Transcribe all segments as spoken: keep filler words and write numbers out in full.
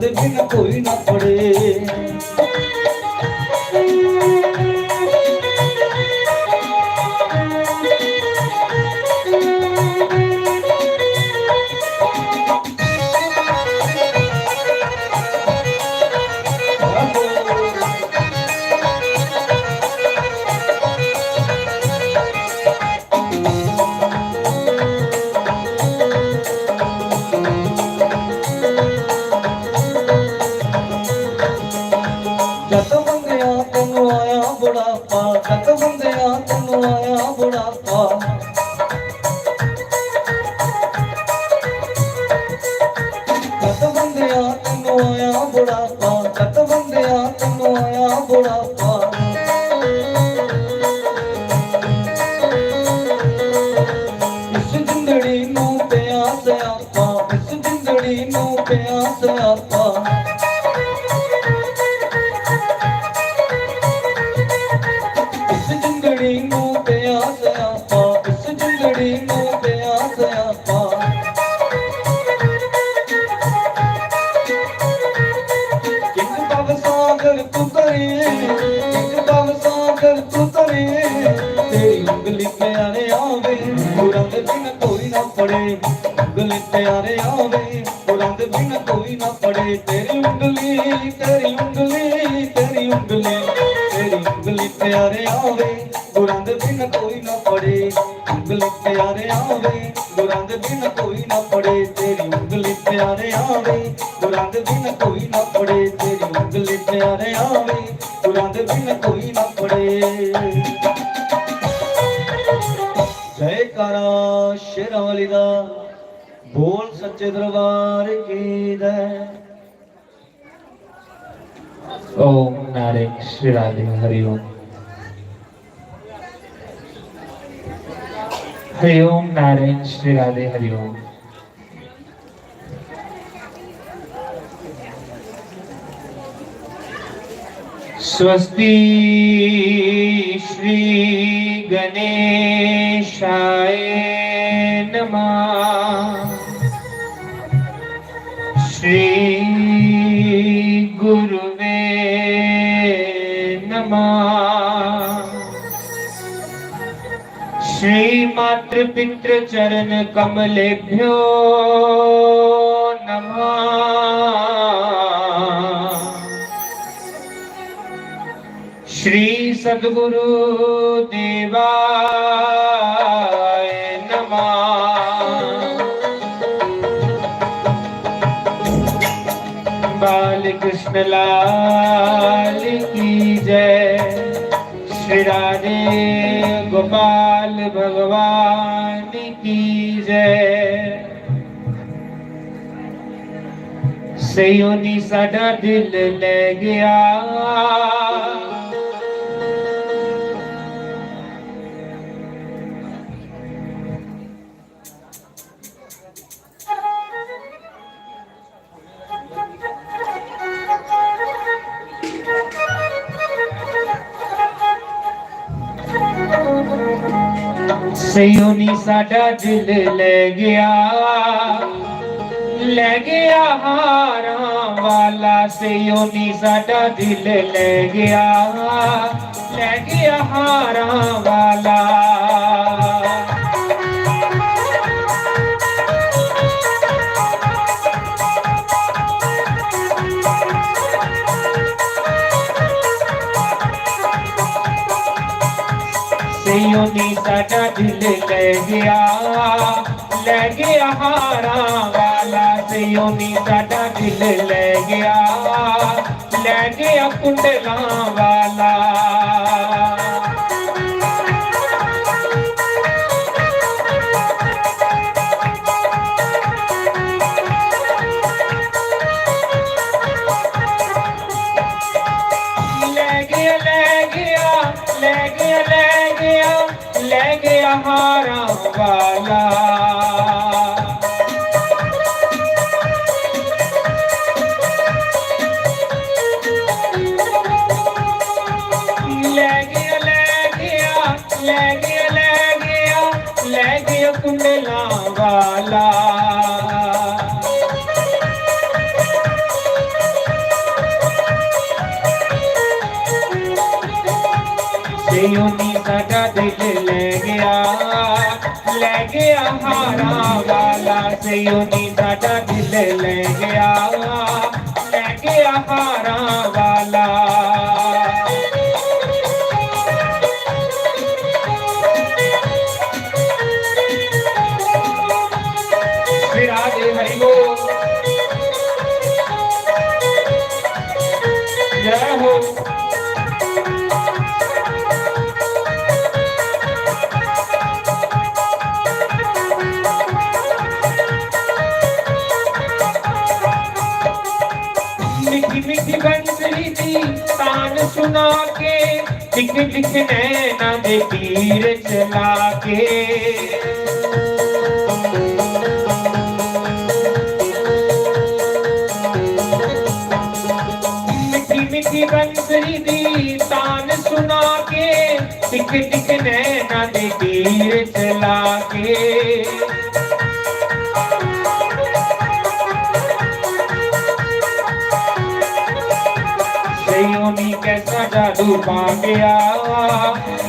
बिन कोई ना पड़े। जद बंदेआ तैनू आया बुढ़ापा, जद बंदेआ तैनू आया बुढ़ापा। जद बंदेआ तैनू आया बुढ़ापा, जद बंदेआ तैनू आया बुढ़ापा। इस जिंदड़ी नू पेआ स्यापा, इस जिंदड़ी नू पेआ स्यापा। इस जिंदड़ी नू पेआ स्यापा, इस जिंदड़ी नू पेआ स्यापा। किंग भवसागर तू तरे, किंग भवसागर तू तरे, तेरी उंगली प्यारे आवे, तू रंग बिन कोई ना पड़े। उंगली प्यारे आवे, तू रंग बिन कोई ना पड़े। तेरी उंगली, तेरी उंगली, तेरी उंगली, तेरी उंगली प्यारे आवे, तू रंग बिन कोई ना पड़े। उंगली प्यारे आवे, तू रंग बिन कोई ना पड़े। तेरी उंगली प्यारे आवे, तू रंग बिन कोई ना पड़े। तेरी उंगली प्यारे आवे, तू रंग बिन कोई ना पड़े। जयकारा शेरां वाली दा, बोल सच्चे दरबार की जय। ओम नारायण श्री राधे हरिओम। हरिओम नारायण श्री राधे हरिओम। स्वस्ति श्री गणेशाय नमः। श्री गुरुवे नमः। श्री मातृ पितृ चरण कमलेभ्यो नमः। श्री सद्गुरु देवाय नमः। बाल कृष्ण लाल की जय। श्री राधे गोपाल भगवान की जय। सयोनी साडा दिल ले गया। सयोनी साडा दिल ले गया, ले गया हारां वाला। सयोनी साडा दिल ले गया, ले गया हारां वाला। सयोनी साडा दिल ले गया, ले गया हारां वाला। सयोनी साडा दिल ले गया, ले गया कुंडलां वाला। ले गया, ले गया, ले गया, ले गया, ले गया हारां वाला। ले गया, ले गया, ले गया कुंडलां वाला। योनी साडा दिल ले गया, ले गया हारां वाला। से योनी साडा दिल ले गया, ले गया हारां वाला। श्री राधे हरि बोल। जय हो। मीठी मीठी बंसरी दी तान सुना के, टिक टिक नैना दे तीर चला के। मीठी मीठी बंसरी दी तान सुना के, टिक टिक नैना दे तीर चला के। सयोनी कैसा जादू पा गया,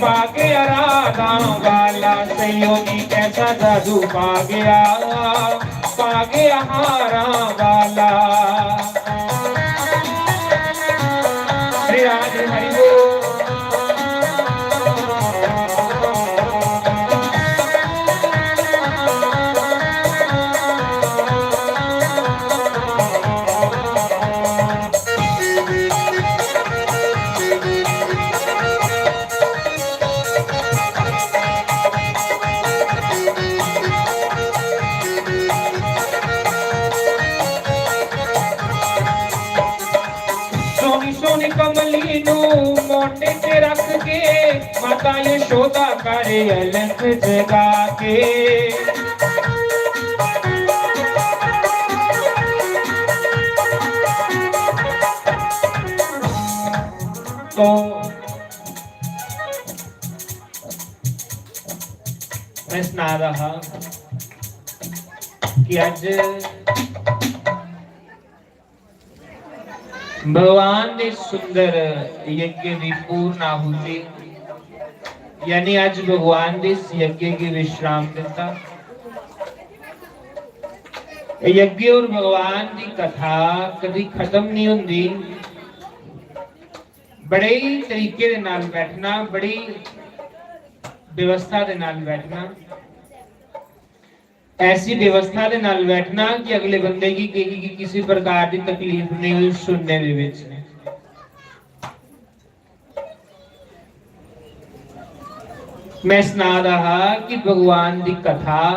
पा गया रागां वाला। सयोनी कैसा जादू पा गया, पा गया हारां वाला। श्री राधे हरि बोल। सोनी सोनी कमली नू मोटे ते रख के, माता यशोदा करे अलख जगा के। तो मैं सना रहा कि अज भगवान दे सुंदर यज्ञ दी पूर्ण आहुति, यानी अज भगवान दे इस यज्ञ गी विश्राम दिता। यज्ञ और भगवान दी कथा कदी खत्म नहीं होंदी। बड़े ही तरीके दे नाल बैठना, बड़ी व्यवस्था दे नाल बैठना। ऐसी व्यवस्था दे नाल बैठना कि अगले बंदे की, की, की किसी प्रकार की तकलीफ नहीं हुई सुनने दे विच। मैं सना रहा कि भगवान की कथा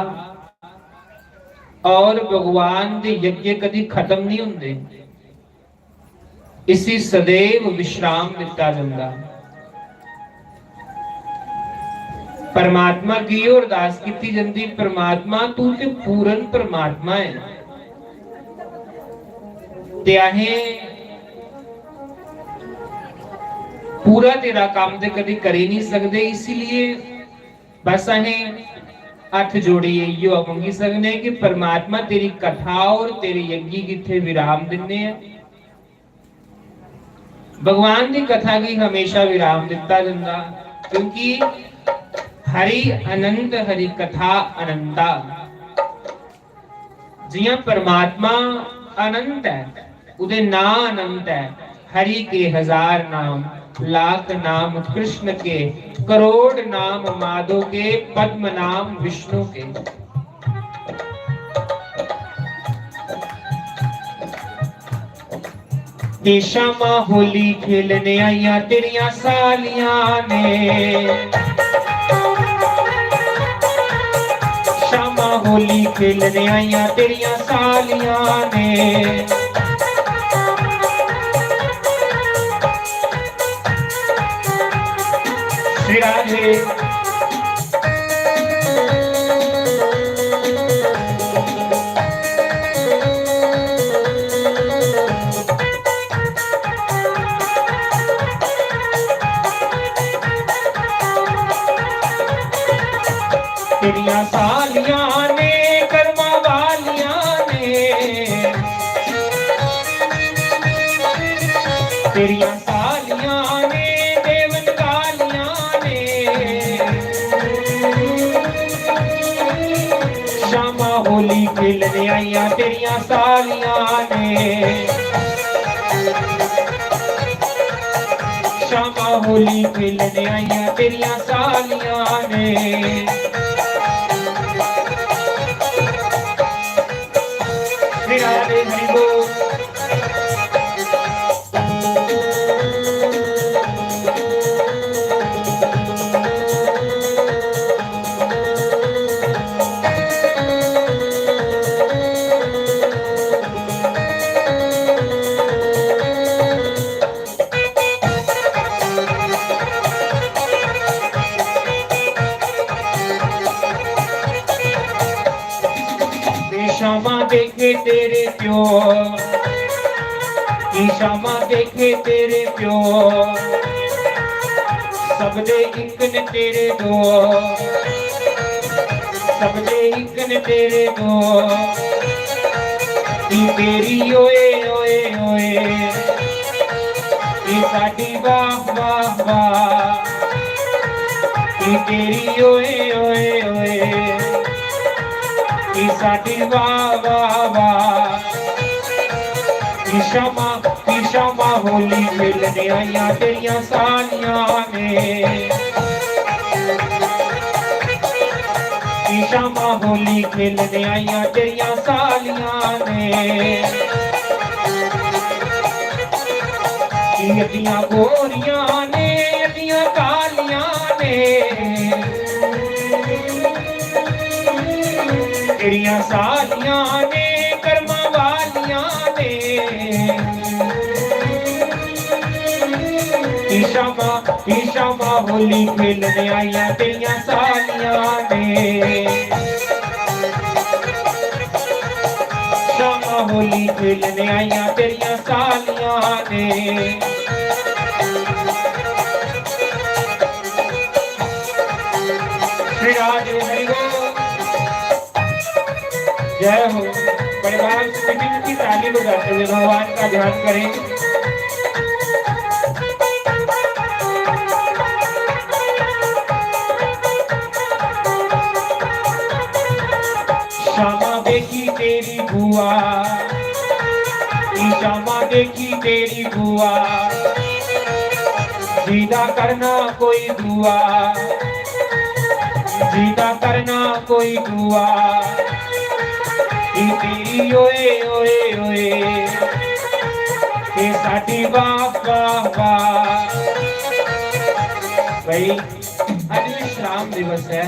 और भगवान के यज्ञ कदी खत्म नहीं होंदे। इसी सदैव विश्राम दिता जंदा। परमात्मा की अरदास कीती जंदी, "परमात्मा, तू ते पूर्ण परमात्मा है, ते असें पूरा तेरा काम ते कदी करी नहीं सकदे, इसीलिए बस असें हत्थ जोड़ियै इयो मंगी सकने कि परमात्मा, तेरी कथा और तेरे यज्ञ गी इत्थै विराम दिन्ने आं।" भगवान दी कथा गी हमेशा विराम दिता जंदा, क्योंकि हरि अनंत, हरि कथा अनंता। जियां परमात्मा अनंत है, उदे नां अनंत है। हरि के हजार नाम, लाख नाम कृष्ण के, करोड़ नाम माधो के, पद्म नाम विष्णु के। नी शामा होली खेलने आइयां तेरियां सालियां ने, शामा होली खेलने आइयां तेरियां सालियां ने। श्री राधे। तेरियां सालियां ने, कर्मा वालियां ने, तेरियां सालियां ने, देवन कालियां ने। आइयां तेरियां सालियां ने, शामां होली खेलने आइयां तेरियां सालियां ने। श्री राधे हरि बोल। शामा देखे तेरे प्यो, की शामा देखे तेरे प्यो, सबदे इक न तेरे दो, सबदे इक न तेरे दो। की तेरी ओए ओए ओए, की साडी वाह वाह वाह, की तेरी ओए ओए ओए, की साडी वाह वाह वाह। की शामा, की शामा होली खेलने आइयां तेरियां सालियां ने। की शामा होली खेलने आइयां तेरियां सालियां ने। की अद्धियां गोरियां ने, अद्धियां कालियां ने। तेरियां सालियां ने, कर्मां वालियां ने। की शामा, की शामा होली खेलने आइयां तेरियां सालियां ने। शामा होली खेलने आइयां तेरियां सालियां ने। श्री राधे हरि बोल। जय हो। परिवार से मीठी मीठी ताली बजाते हुए भगवान का ध्यान करें। शामा देखी तेरी बुआ, की शामा देखी तेरी बुआ, जीदा करना कोई दुआ, जीदा करना कोई दुआ। की तेरी ओए ओए ओए, ये साडी वाह वाह वाह। भाई, अज विश्राम दिवस है,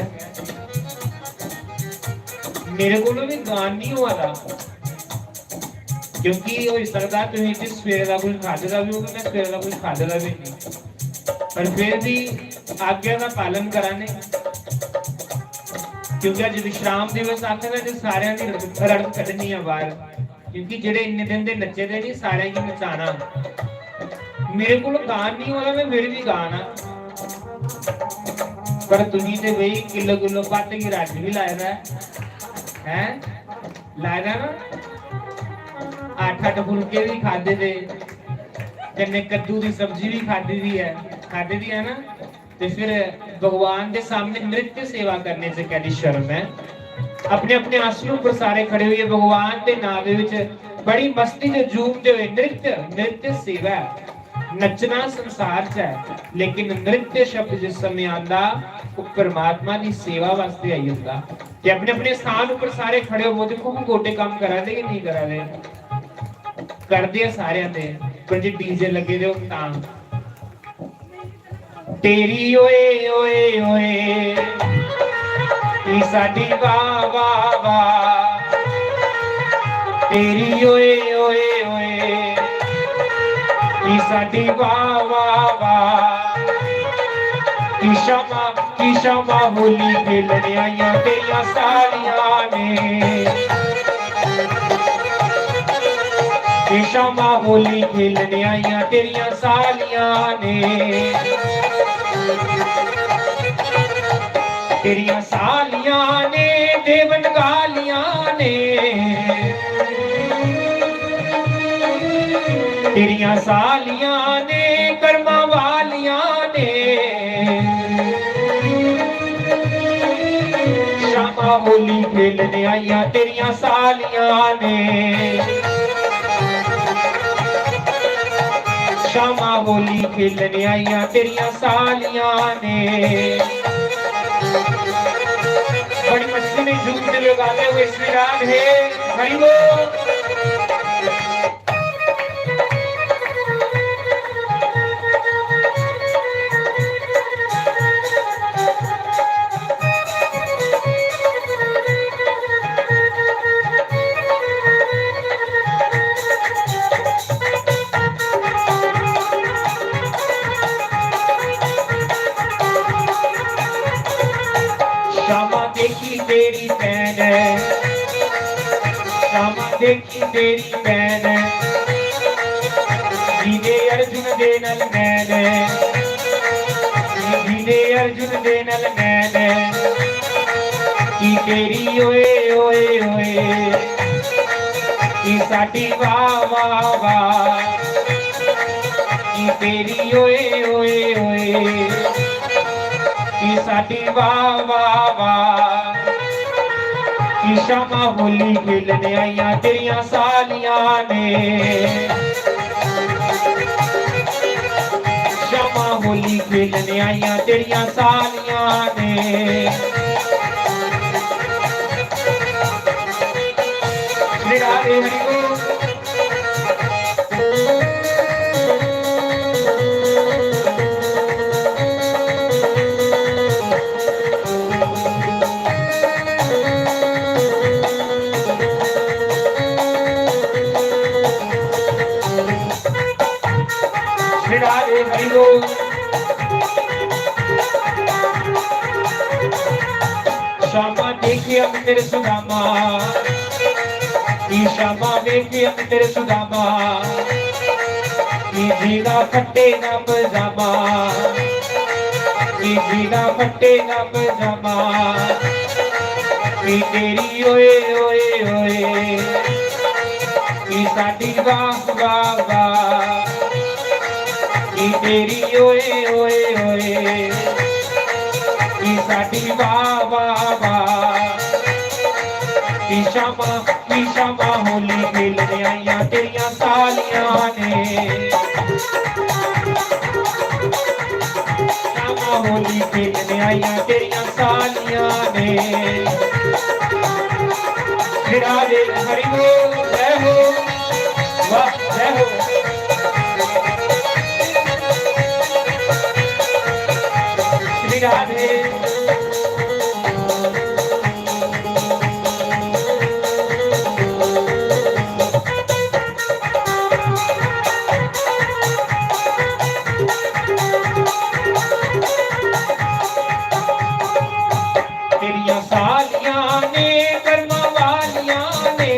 मेरे कोलों भी गान नहीं होआ दा, क्योंकि होई सकदा तुसीं ते सवेरे दा कुछ खाद्धे दा भी होगा, मैं सवेरे दा कुछ खाद्धे दा भी नहीं, पर फिर भी आज्ञा दा पालन करा ने, क्योंकि अज विश्राम दिवस आखे दा ते सारेआं दी रड़क, रड़क कड्ढनी ऐ बाहर, क्योंकि जेह्ड़े इन्ने दिन दे नच्चे दे नहीं, सारेआं गी नचाना। मेरे कोल गान नहीं होआ दा, मैं फिर भी गाना, पर तुसीं ते भाई किलो किलो भत्त गी रज्ज भी लाए दा ऐ, हैं? लाए दा ना? अट्ठ अट्ठ फुलके भी खाद्धे दे, कन्नै कद्दू दी सब्जी भी खाद्धी दी ऐ, खाद्धी दी ऐ ना? ते फिर भगवान दे सामने नृत्य सेवा करने च कैदी शर्म ऐ? अपने अपने आसन उप्पर सारे खड़े होइयै भगवान दे नां दे विच बड़ी मस्ती च झूमदे होए नृत्य, नृत्य सेवा ऐ। नच्चना संसार च ऐ, लेकिन नृत्य शब्द जिस समय आंदा, ओह् परमात्मा दी सेवा वास्ते आई जंदा। ते अपने अपने स्थान उप्पर सारे खड़े होवो, दिक्खो हां गोडे कम्म करा दे कि नेईं करा दे? करदे आ सारेआं दे, पर जे डीजे लग्गे दे होन तां। तेरी ओए ओए ओए, की साडी वाह वाह वाह। तेरी ओए ओए ओए, की साडी वाह वाह वाह। की शामा, की शामा होली खेलने आइयां तेरियां सालियां ने। की शामा होली खेलने आइयां तेरियां सालियां ने। तेरियां सालियां ने, देवन गालियां ने। तेरियां सालियां ने, कर्मां वालियां ने। शामा होली खेलने आइयां तेरियां सालियां ने, शामां होली खेलने आइयां तेरियां सालियां ने। बड़ी मस्ती में झूमते हुए गाते हुए श्री राधे हरि बोल। शामा देखी तेरी भैन, शामा देखी तेरी भैन, जीदे अर्जुन दे नल नैन, जीदे अर्जुन दे नल नैन, की तेरी ओए ओए ओए, की साडी वाह वाह वाह, की तेरी ओए ओए ओए, की साडी वाह वाह वाह। की शामां होली खेलने आइयां तेरियां सालियां ने, शामां होली खेलने आइयां तेरियां सालियां ने। श्री राधे हरि बोल। श्री राधे हरि बोल। शामा देखिया तेरे सुदामा, की शामा देखिया तेरे सुदामा, की जीदा फट्टे ना पजामा, की जीदा फट्टे ना पजामा, की तेरी ओए ओए ओए, की साडी वाह वाह वाह, की तेरी ओए ओए ओए, की साडी वाह वाह वाह। की शामा, की शामा होली खेलने आइयां तेरियां सालियां ने, शामा होली खेलने आइयां तेरियां सालियां ने। श्री राधे हरि बोल, जय हो, वाह, जय हो। श्री राधे। तेरियां सालियां ने कर्मां वालियां ने,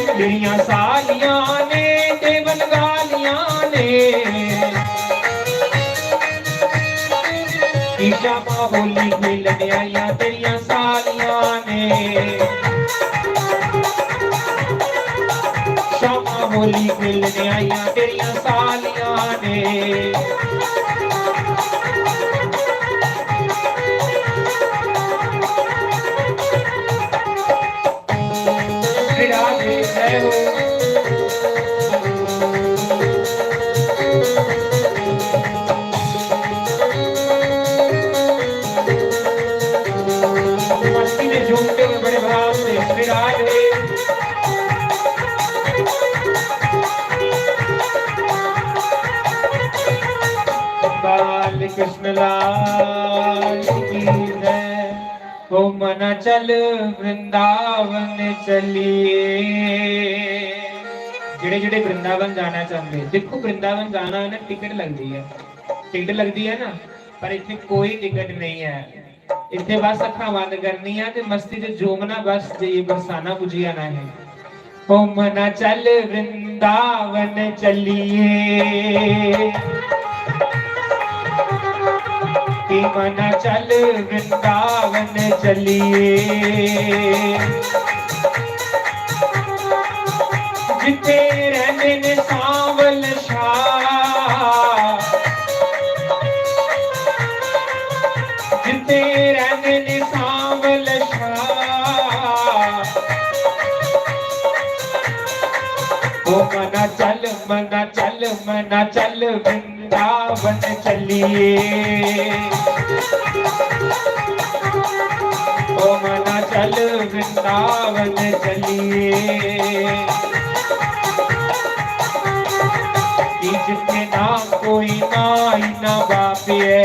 तेरियां सालियां ने देवन गालियां ने। की शामा होली खेलने आइयां तेरियां सालियां ने, शामा होली खेलने आइयां तेरियां सालियां ने। श्री राधे जय हो। मस्ती में झूमते हुए बड़े भाव से श्री राधे। बाल कृष्ण लाल की जय। ओ मना चल वृंदावन चलिए। जेह्ड़े जेह्ड़े वृंदावन जाना चांह्दे, दिक्खो, वृंदावन जाना ना, टिकट लगदी ऐ, टिकट लगदी ऐ ना, पर इत्थै कोई टिकट नेईं ऐ। इत्थै बस अक्खां बंद करनियां ते मस्ती च झूमना, बस जाइयै बरसाना पुज्जी जाना ऐ। ओ मना चल वृंदावन चलिए, कि मना चल वृंदावन चलिए, जिथे रहंदे ने सांवल शाह। ओ मना चल, मना चल, मना चल वृंदावन चलिए। ओ मना चल वृंदावन चलिए। कि जिथे ना कोई माई ना बाप है,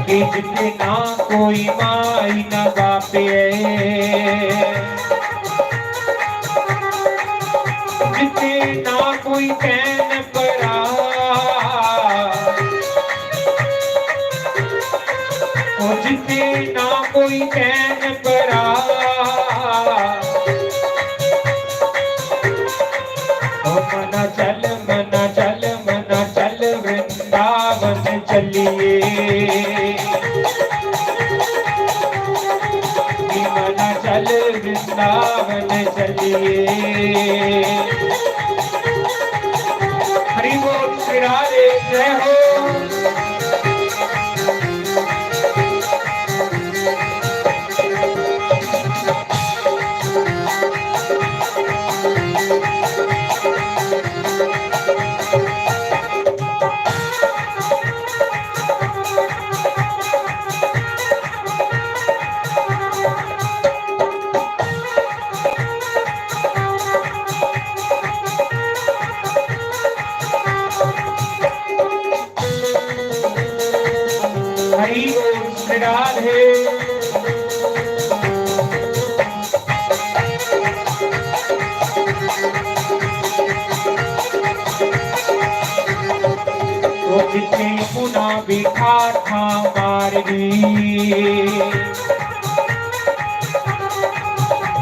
कि जिथे ना कोई माई ना बाप है, जिथे ना कोई भैन भरा, ओ जिथे ना कोई भैन भरा। ओ मना चल, मना चल, मना चल वृंदावन चलिए। कि मना चल वृंदावन चलिए। हरि बोल श्री राधे, जय हो। हरि बोल श्री राधे। ओ जिथे यमुना बिठा था मारगी,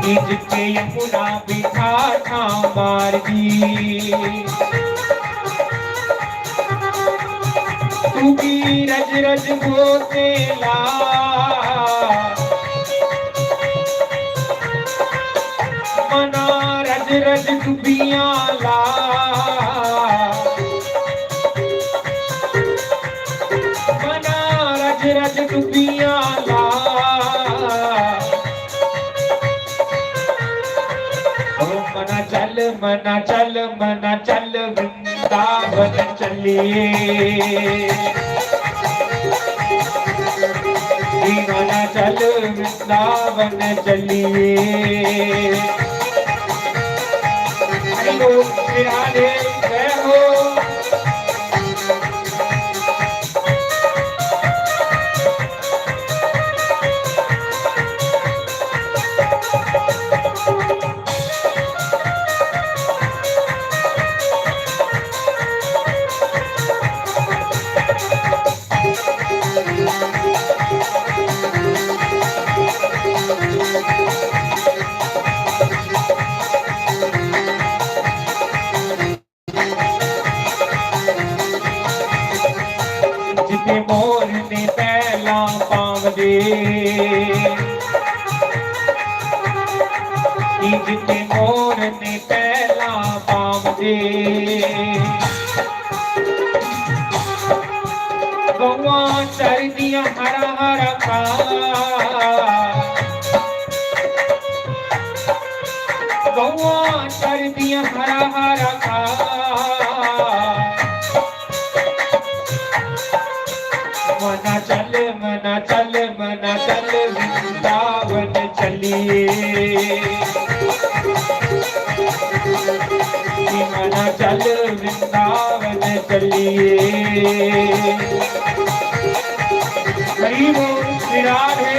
कि जिथे यमुना बिठा था मारगी। तू भी रज रज बोते ला, मना रज रज डुबियां ला, मना रज रज डुबियां ला। ओ मना चल, मना चल, मना चल वृंदावन चलिए। दीवाना चल वृंदावन चलिए। हरि बोल श्री राधे, जय हो। जिथे मोर ने पहला पावदे, कि जिथे मोर ने पहला पावदे। गौआं चरदियां हरा हरा घाऽ, गौआं चरदियां हरा हरा घाऽ। मना चल, मना चल, मना चल वृंदावन चलिए। कि मना चल वृंदावन चलिए। हरि बोल श्री राधे।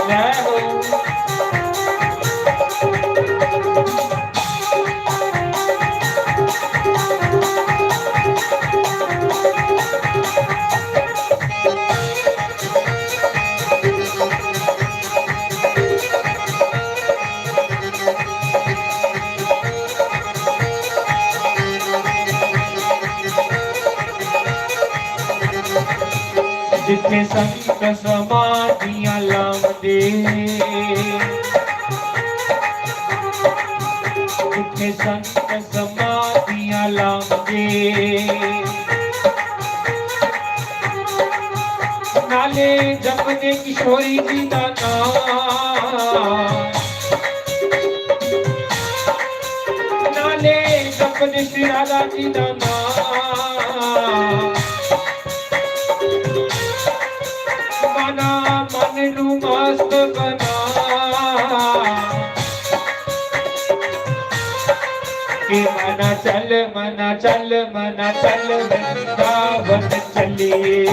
जय हो। जिथे संत समाधियां लामदे, जिथे संत समाधियां लामदे, जपदे किशोरी जी दा नाम, नाले जपदे श्री राधा जी दा नाम। मना मन नू मस्त बना, कि मना चल, मना चल, मना चल वृंदावन चलिए।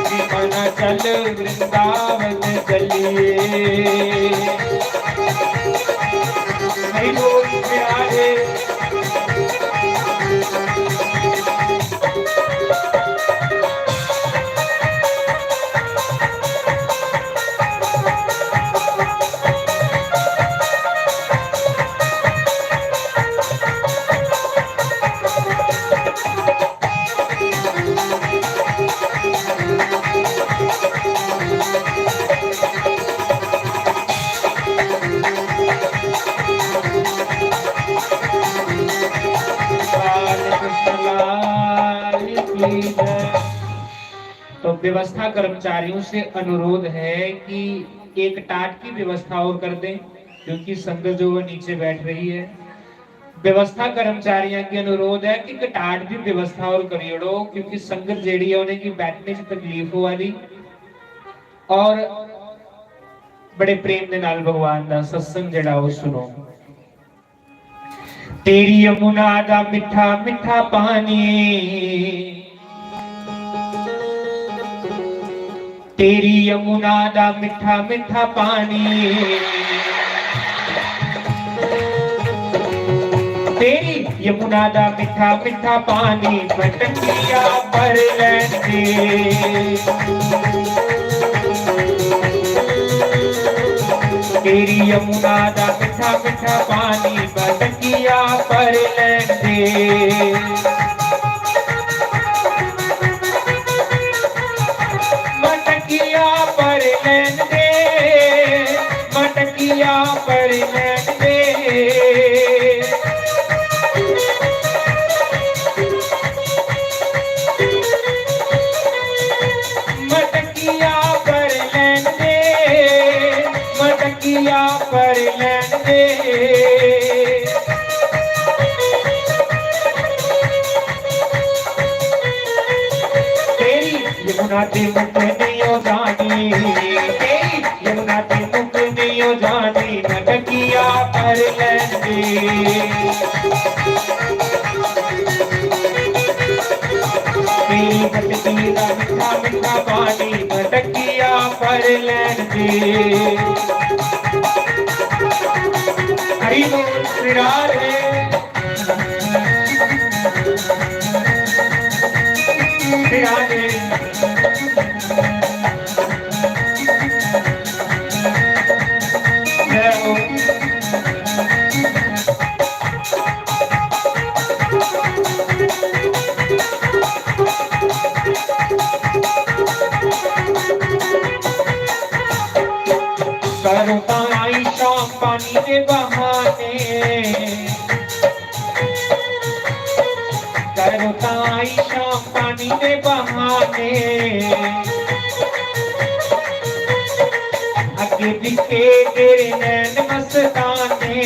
कि मना चल वृंदावन चलिए। हरि बोल प्यारे। तो व्यवस्था कर्मचारियों से अनुरोध है कि एक टाट की व्यवस्था और कर दें, क्योंकि संगत जो वो नीचे बैठ रही है। व्यवस्था कर्मचारियों की अनुरोध है कि एक टाट की व्यवस्था और करिए, क्योंकि संगत जेड़ी है उन्हें की बैठने से तकलीफ हुआ दी। और बड़े प्रेम दे नाल भगवान दा सत्संग जेड़ा वो सुनो। तेरी यमुना दा मिठा मिठा पानी, तेरी यमुना दा मिठा मिठा पानी, तेरी यमुना दा मिठा मिठा पानी, मटकिया पर लैंदे। तेरी यमुना दा मिठा मिठा पानी, मटकिया पर लैंदे। मटकिया पर लैंदे, मटकिया पर लैंदे। मटकिया पर लैंदे, मटकिया पर लैंदे। तेरी यमुना ते मुख नहीं हो जानी, तेरी यमुना ते मुख नहीं हो जानी, मटकिया पर लैंदे। तेरी मटकी दा मिठा मिठा पानी, मटकिया पर लैंदे। हरि बोल श्री राधे। श्री राधे। जय हो। करो तां आई शाम पानी दे बहाने, करो तां आई शाम पानी दे बहाने। अगे दिखे तेरे नैन मस्ताने,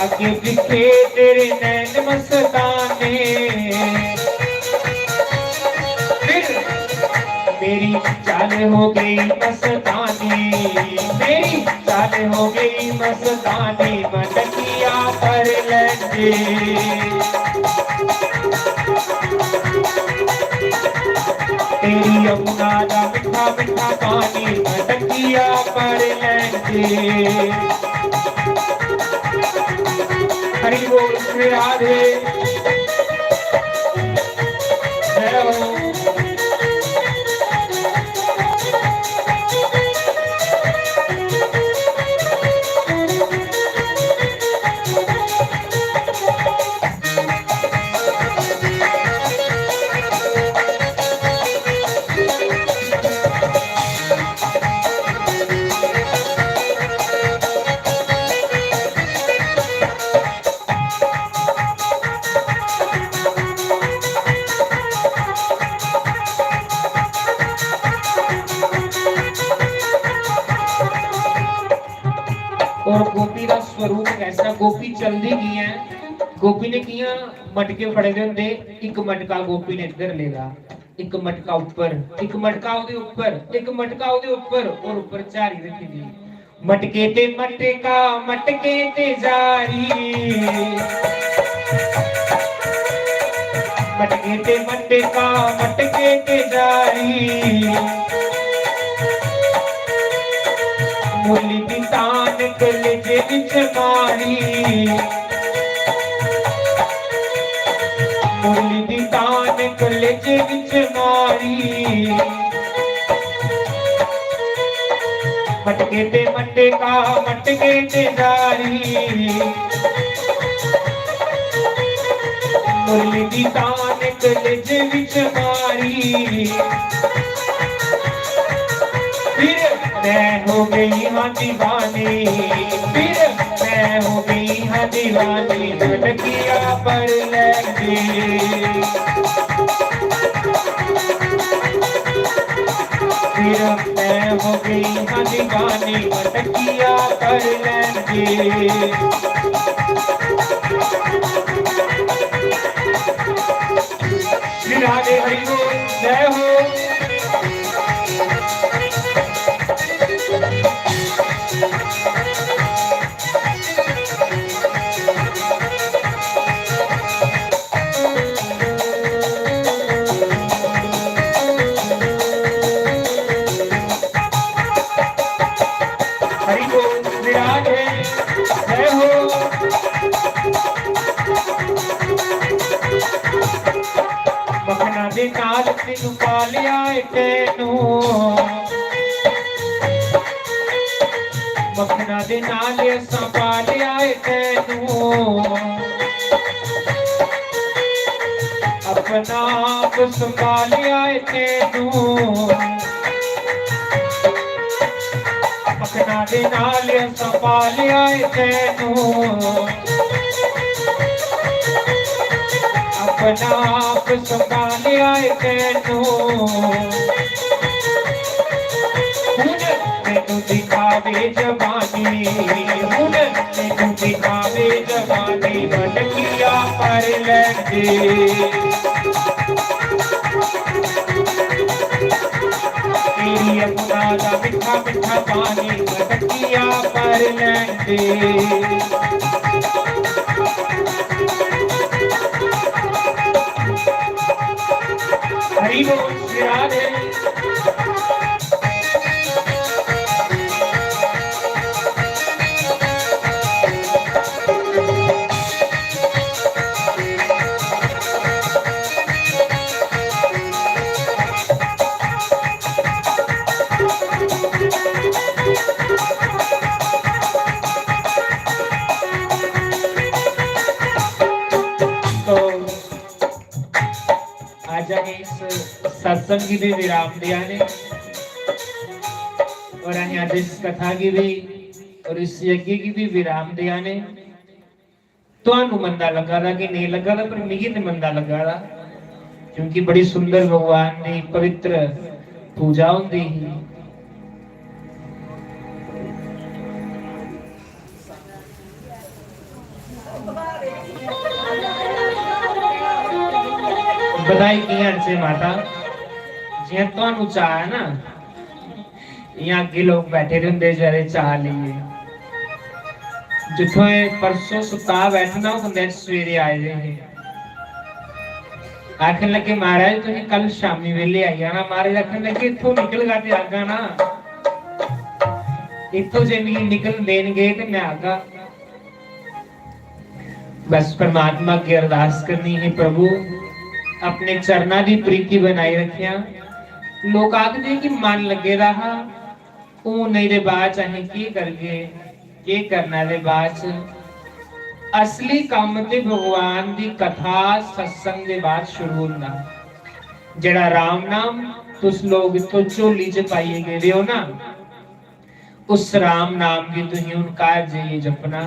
अगे दिखे तेरे नैन मस्ताने। फिर मेरी चाल हो गई मस्तानी, मेरी चाल हो गई मस्तानी, मटकिया पर लैंदे। तेरी यमुना दा मिठा मिठा पानी, मटकिया पर लैंदे। हरि बोल श्री राधे। जय हो। ऐसा गोपी चलदी कि'यां ऐ? गोपी ने कि'यां मटके फड़े दे होंदे? इक मटका गोपी ने इद्धर लेदा, इक मटका उप्पर, इक मटका ओह्दे उप्पर, इक मटका ओह्दे उप्पर, और उप्पर झारी रखी दी। मटके ते मटका, मटके ते जारी, मटके ते मटका, मटके ते जारी। मुरली दी तान कलेजे विच मारी, मुरली दी तान कलेजे विच मारी। मटके ते मटका, मटके ते जारी। मुरली दी तान कलेजे विच मारी। फिर मैं हो गई हाँ दीवानी, फिर मैं हो गई हाँ दीवानी, मटकिया पर लहंगे। फिर मैं हो गई हाँ दीवानी, मटकिया पर लहंगे। श्री राधे हरि बोल, जय हो। हरि बोल, विराज है, जय हो। मखना दे नाल तेनू पालिया है तेनू, मखना दे नाल असां पालिया है तेनू, अपना आप संभालिया है तेनू। अपना दे नाल संभालिया है तेनू, अपना आप संभालिया है तेनू। हुन मैनू दिखावे जवानी, हुन मैनू दिखावे जवानी, मटकिया पर लैंदे। तेरी यमुना दा मिठा मिठा पानी, मटकिया पर लैंदे। हरि बोल श्री राधे। तो अज्ज असें इस सत्संग गी भी विराम देआ ने और असें अज्ज इस कथा गी भी और इस यज्ञ गी भी विराम देआ ने। तुहानू मंदा लग्गा दा कि नेईं लग्गा दा, पर मिगी ते मंदा लग्गा दा, क्योंकि बड़ी सुंदर भगवान दी पवित्र पूजा होंदी ही। बधाई कि'यां देचै माता, जि'यां तुहानू चाऽ ऐ ना, इ'यां अग्गें लोक बैठे दे होंदे जेह्ड़े चाऽ लेइयै। जित्थों एह् परसों सुत्ता बैठना, ओह् बंदे सवेरे आए दे हे। आखन लगे, "महाराज, तुसें कल शामी बेल्ले आई जाना।" महाराज आखन लगे, "इत्थों निकलगा ते आगा ना, इत्थों जे मिगी निकलन देन गे ते मैं आगा।" बस परमात्मा अग्गें अरदास करनी है, "प्रभु, अपने चरणा दी प्रीति बनाई रखेआं।" लोक आखदे कि मन लग्गे दा हा, हून नेईं दे बाद च असें केह् करगे, केह् करना दे बाद च? असली कम्म ते भगवान दी कथा, सत्संग दे बाद शुरू होंदा। जेह्ड़ा राम नाम तुस लोग इत्थों झोली च पाइयै गेदे हो ना, उस राम नाम गी तुसीं हुन घर जाइयै जपना,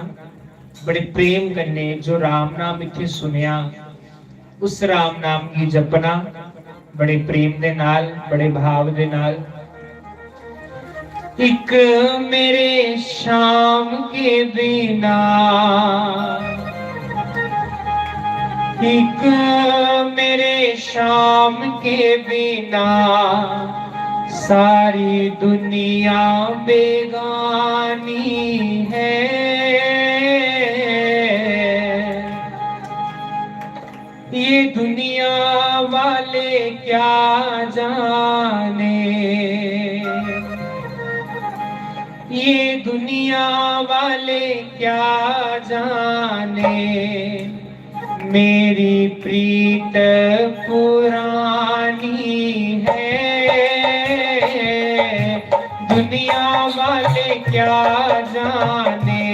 बड़े प्रेम कन्नै। जो राम नाम इत्थै सुनेआ, उस राम नाम गी जपना बड़े प्रेम दे नाल, बड़े भाव दे नाल। एक मेरे शाम के बिना, एक मेरे शाम के बिना सारी दुनिया बेगानी है। ये दुनिया वाले क्या जाने, ये दुनिया वाले क्या जाने, मेरी प्रीत पुरानी है। दुनिया वाले क्या जाने,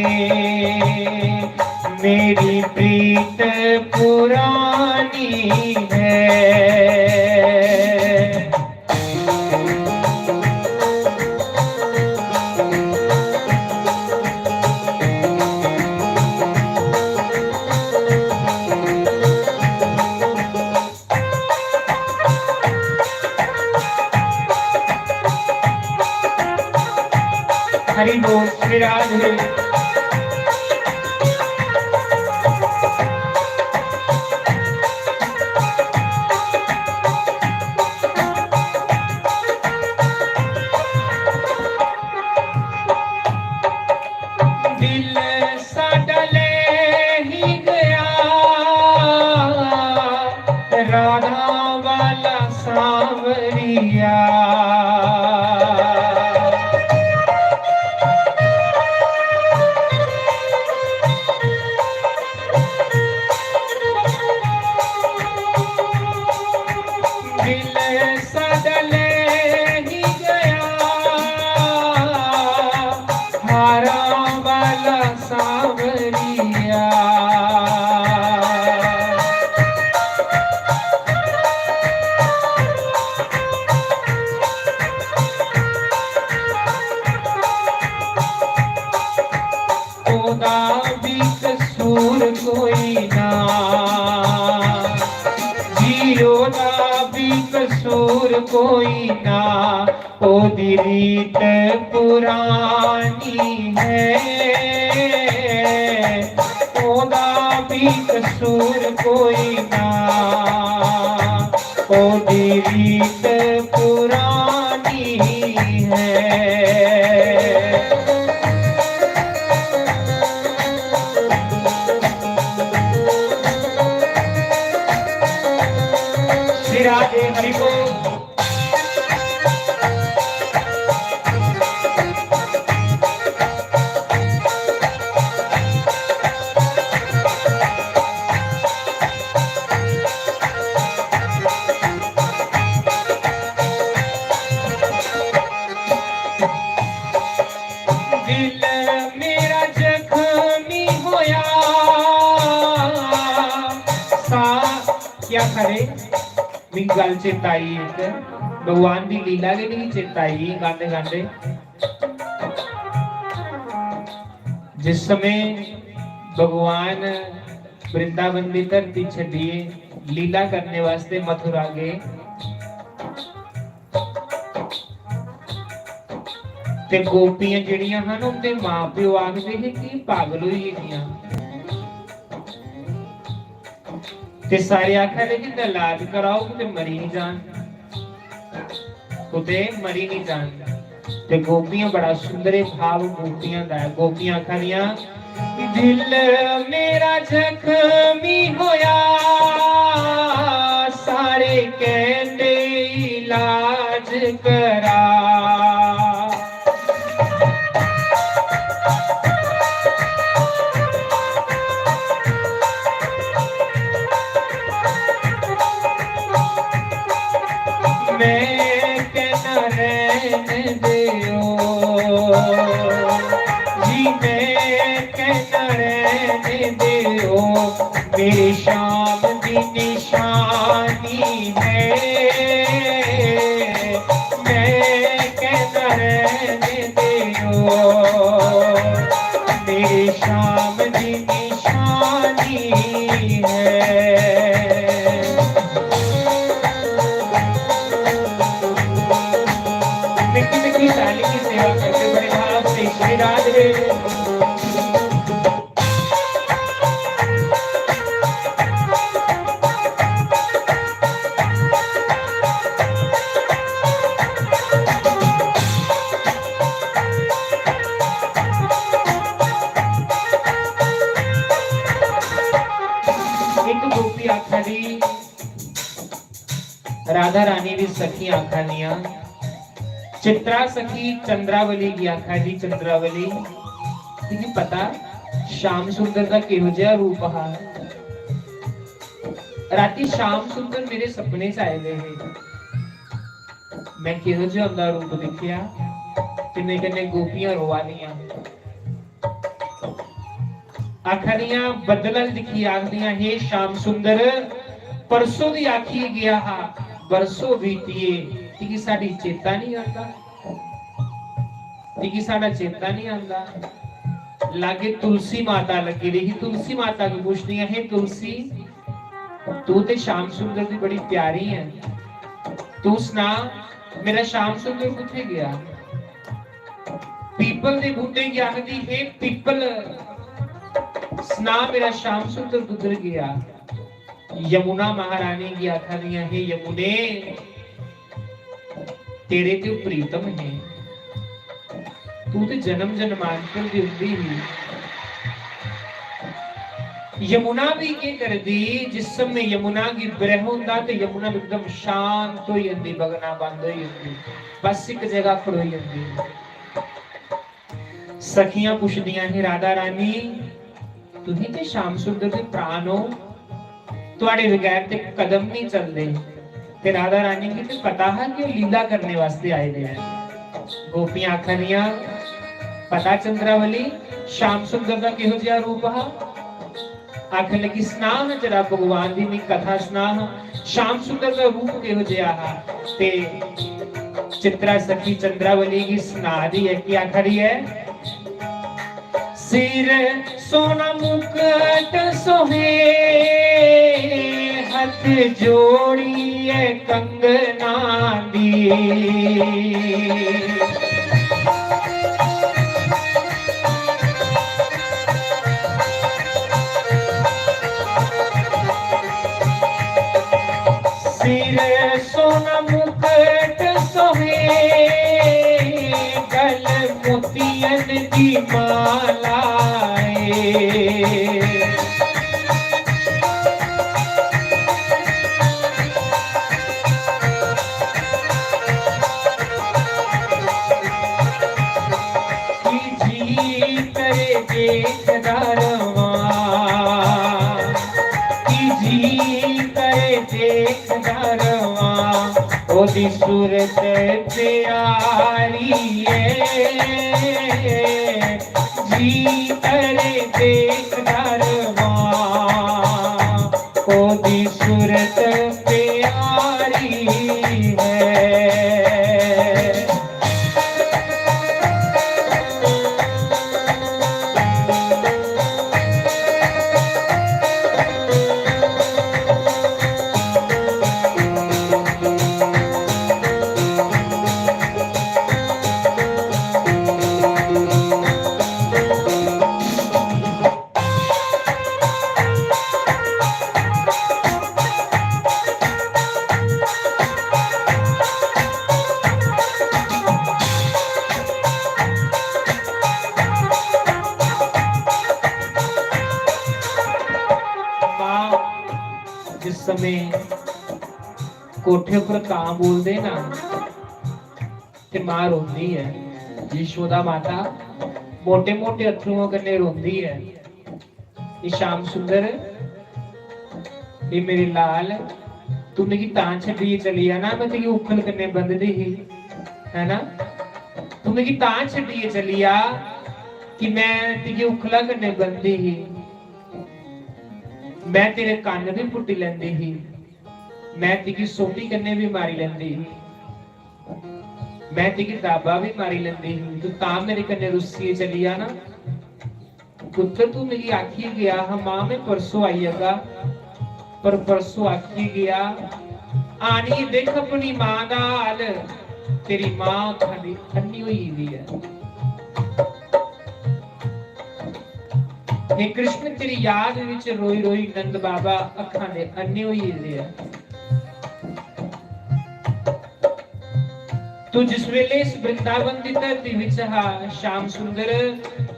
मेरी प्रीत पुरानी है। हरि बोल, श्री राधे। दिल साडा ले ही गया राधा वाला सांवरिया। दिल साडा ले ही गया हारां वाला सांवरिया। ओदा भी कसूर कोई ना, जी ओदा भी कसूर कोई ना, ओदी रीत पुरानी है, ओदा भी कसूर कोई ना, ओदी रीत पुरानी है। श्री राधे हरि बोल। दिल मेरा जख्मी होया सा। क्या करे, मिगी गल्ल चेता आई इक, भगवान दी लीला गै मिगी चेता आई गांदे गांदे। जिस समय भगवान वृंदावन दी धरती छड्डियै लीला करने वास्ते मथुरा गए, ते गोपियां जेह्ड़ियां हन, उं'दे मां प्यो आखदे हे कि एह् पागल होई गेदियां। ते सारे आखा दे कि इ'दा इलाज कराओ, कुतै मरी निं जान, कुतै मरी निं जान। ते गोपियां बड़ा सुंदर एह् भाव गोपियां दा ऐ। गोपियां आखा दियां, दिल मेरा जख्मी होया, सारे कहंदे इलाज करा। मैं कहना रहने दियो, जी मैं कहना रहने दियो, मेरी शाम दी निशानी है। मैं कहना रहने दियो, मेरी शाम दी निशानी है। मिट्ठी मिट्ठी ताली की सेवा करते राधा रानी दी सखी आखा दियां, चित्रा सखी चंद्रावली गी आखा दी, "चंद्रावली, तुगी पता श्याम सुंदर दा किहो जेहा रूप हा? राती श्याम सुंदर मेरे सपने च आए दे हे। मैं किहो जेहा उंदा रूप दिक्खेआ।" कन्नै कन्नै गोपियां रोआ दियां, आखा दियां, बदल अल दिक्खी आखदियां, "हे श्याम सुंदर, परसों दी आखियै गेआ हा, बरसों बीतिये, तुगी साढ़ी चेता नहीं आंदा? तुगी साढ़ा चेता नहीं आंदा?" लागे तुलसी माता लग्गी दी ही। तुलसी माता गी पुछदियां, "हे तुलसी, तू ते श्याम सुंदर दी बड़ी प्यारी ऐ, तू सना, मेरा श्याम सुंदर कुत्थे गेआ?" पीपल दे बूटे गी आखदी, "हे पीपल, सना, मेरा श्याम सुंदर कुद्धर गेआ?" यमुना महारानी गी आखा दियां, "हे यमुने, तेरे ते ओह् प्रीतम हे, तू ते जन्म जन्मांतर दी उंदी ही।" यमुना भी केह् करदी, जिस समय यमुना गी विरह होंदा ते यमुना एकदम शांत होई जंदी, बगना बंद होई जंदी, बस इक जगह खड़ोई जंदी। सखियां पुछदियां ही, "राधा रानी, तुहीं ते श्याम सुंदर दे प्राण हो, तुआड़े बगैर ते कदम नहीं चलदे।" ते राधा रानी गी ते पता हा कि ओह् लीला करने वास्ते आए दे ऐ। गोपियां आखा दियां, "पता चंद्रावली, श्याम सुंदर दा किहो जेहा रूप हा?" आखन लगी, "सना हां जरा भगवान दी मी कथा सना हां, श्याम सुंदर दा रूप किहो जेहा हा?" ते चित्रा सखी चंद्रावली गी सना दी ऐ, केह् आखा दी ऐ? सिर सोना मुकट सोहे, हथ जोड़िए कंगना दी। सिर सोना मुकट सोहे, गल मोतियन दी माला ए। कि जी करे देखदा रवां, कि जी करे देखदा रवां, ओदी सूरत प्यारी ऐ। जी करे देखदा रवां, ओदी सूरत प्यारी है। मां जिस समय कोठे पर कां बोलदे ना, ते मां रोंदी ऐ। यशोदा माता मोटे-मोटे अत्थरुएं कन्नै रोंदी ऐ, "ए श्याम सुंदर, ए मेरे लाल, तू मिगी तां छड्डियै चली जा ना, मैं तुगी उक्खल कन्नै बंधदी ही, है ना? तू मिगी तां छड्डियै चली जा कि मैं तुगी उक्खला कन्नै बंधदी ही। मैं तेरे कन्न भी पुट्टी लैंदी ही, मैं तुगी सोटी कन्नै भी मारी लैंदी ही।" मैं तुगी दाबा भी मारी लैंदी ही, तू तां मेरे कन्नै रुस्सियै चली जा ना। पुत्तर, तू मिगी आखियै गेआ हा, "मां, मैं परसों आई जागा," पर परसों आखियै गेआ, आनियै दिक्ख अपनी मां दा हाल, तेरी मां अक्खां दी अन्नी होई गेदी ऐ। हे कृष्ण, तेरी याद विच रोई रोई नंद बाबा अक्खां दे अन्ने होई गेदे ऐ। तू जिस वेले इस वृंदावन दी धरती विच हा, श्याम सुंदर,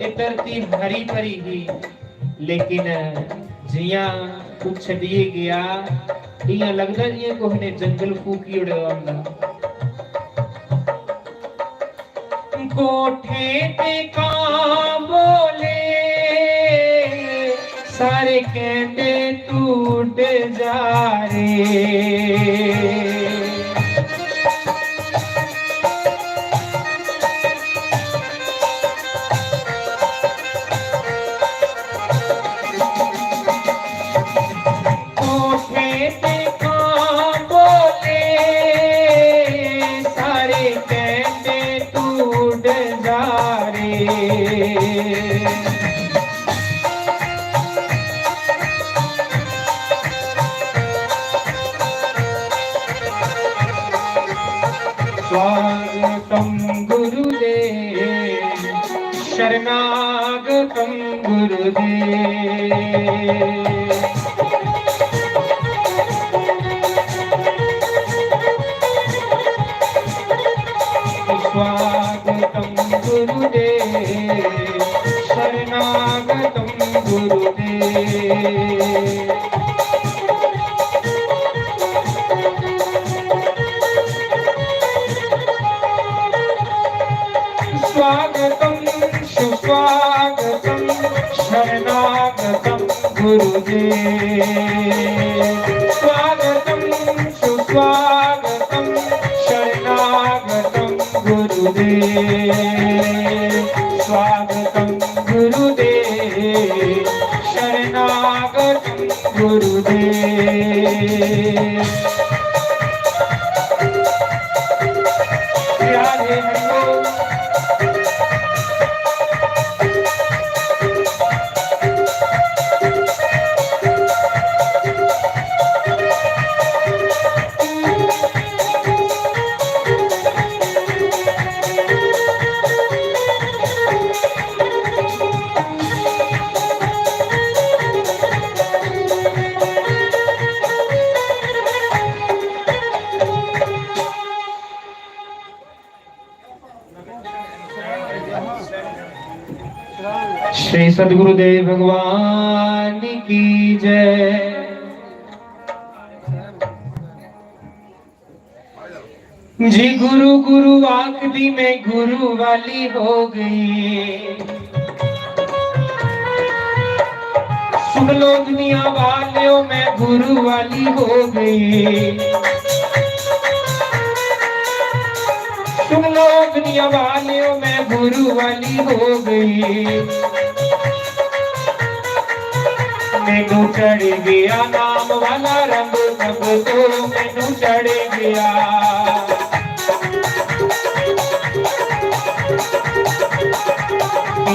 एह धरती हरी भरी ही, लेकिन जियां तू छड्डियै गेआ, इयां लगदा जियां कुसै ने जंगल फूकी ओड़े दा होंदा। कोठे ते कां बोले, सारे कहंदे तू उड़ जा रे। कोठे ते कां बोले, सारे कहंदे तू उड़ जा रे। स्वागतम गुरुदेव, शरणागतम गुरुदेव। स्वागतम गुरुदेव, शरणागतम गुरुदेव। स्वागतम सुस्वागतम शरणागतम गुरुदेव। स्वागतम सुस्वागतम शरणागतम गुरुदेव। स्वागतम गुरुदेव, शरणागतम गुरुदेव। राधे हरि बोल। श्री सदगुरुदेव भगवान की जय। जी गुरु गुरु आखदी मैं गुरु वाली हो गई। सुन लो दुनिया वालियों, मैं गुरु वाली हो गई। सुन लो दुनिया वालियों, मैं गुरु वाली हो गई। मैनू चढ़ गया नाम वाला रंग, संगतो मैनू चढ़ गया।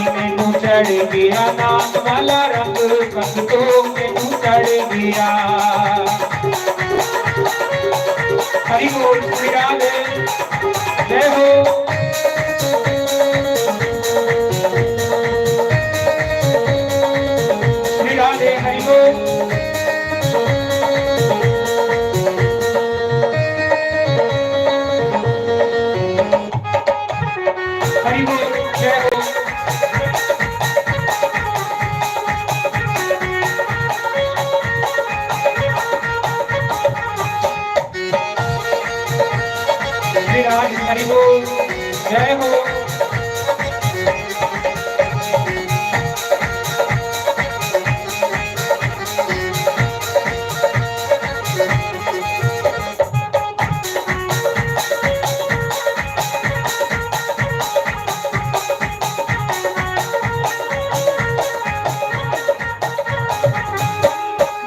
मैनू चढ़ गया नाम वाला रंग, संगतो मैनू चढ़ गया। हरि बोल श्री राधे। जय हो श्री राधे। हरि बोल। हरि बोल। जय हो। श्री राधे हरि बोल। जय हो।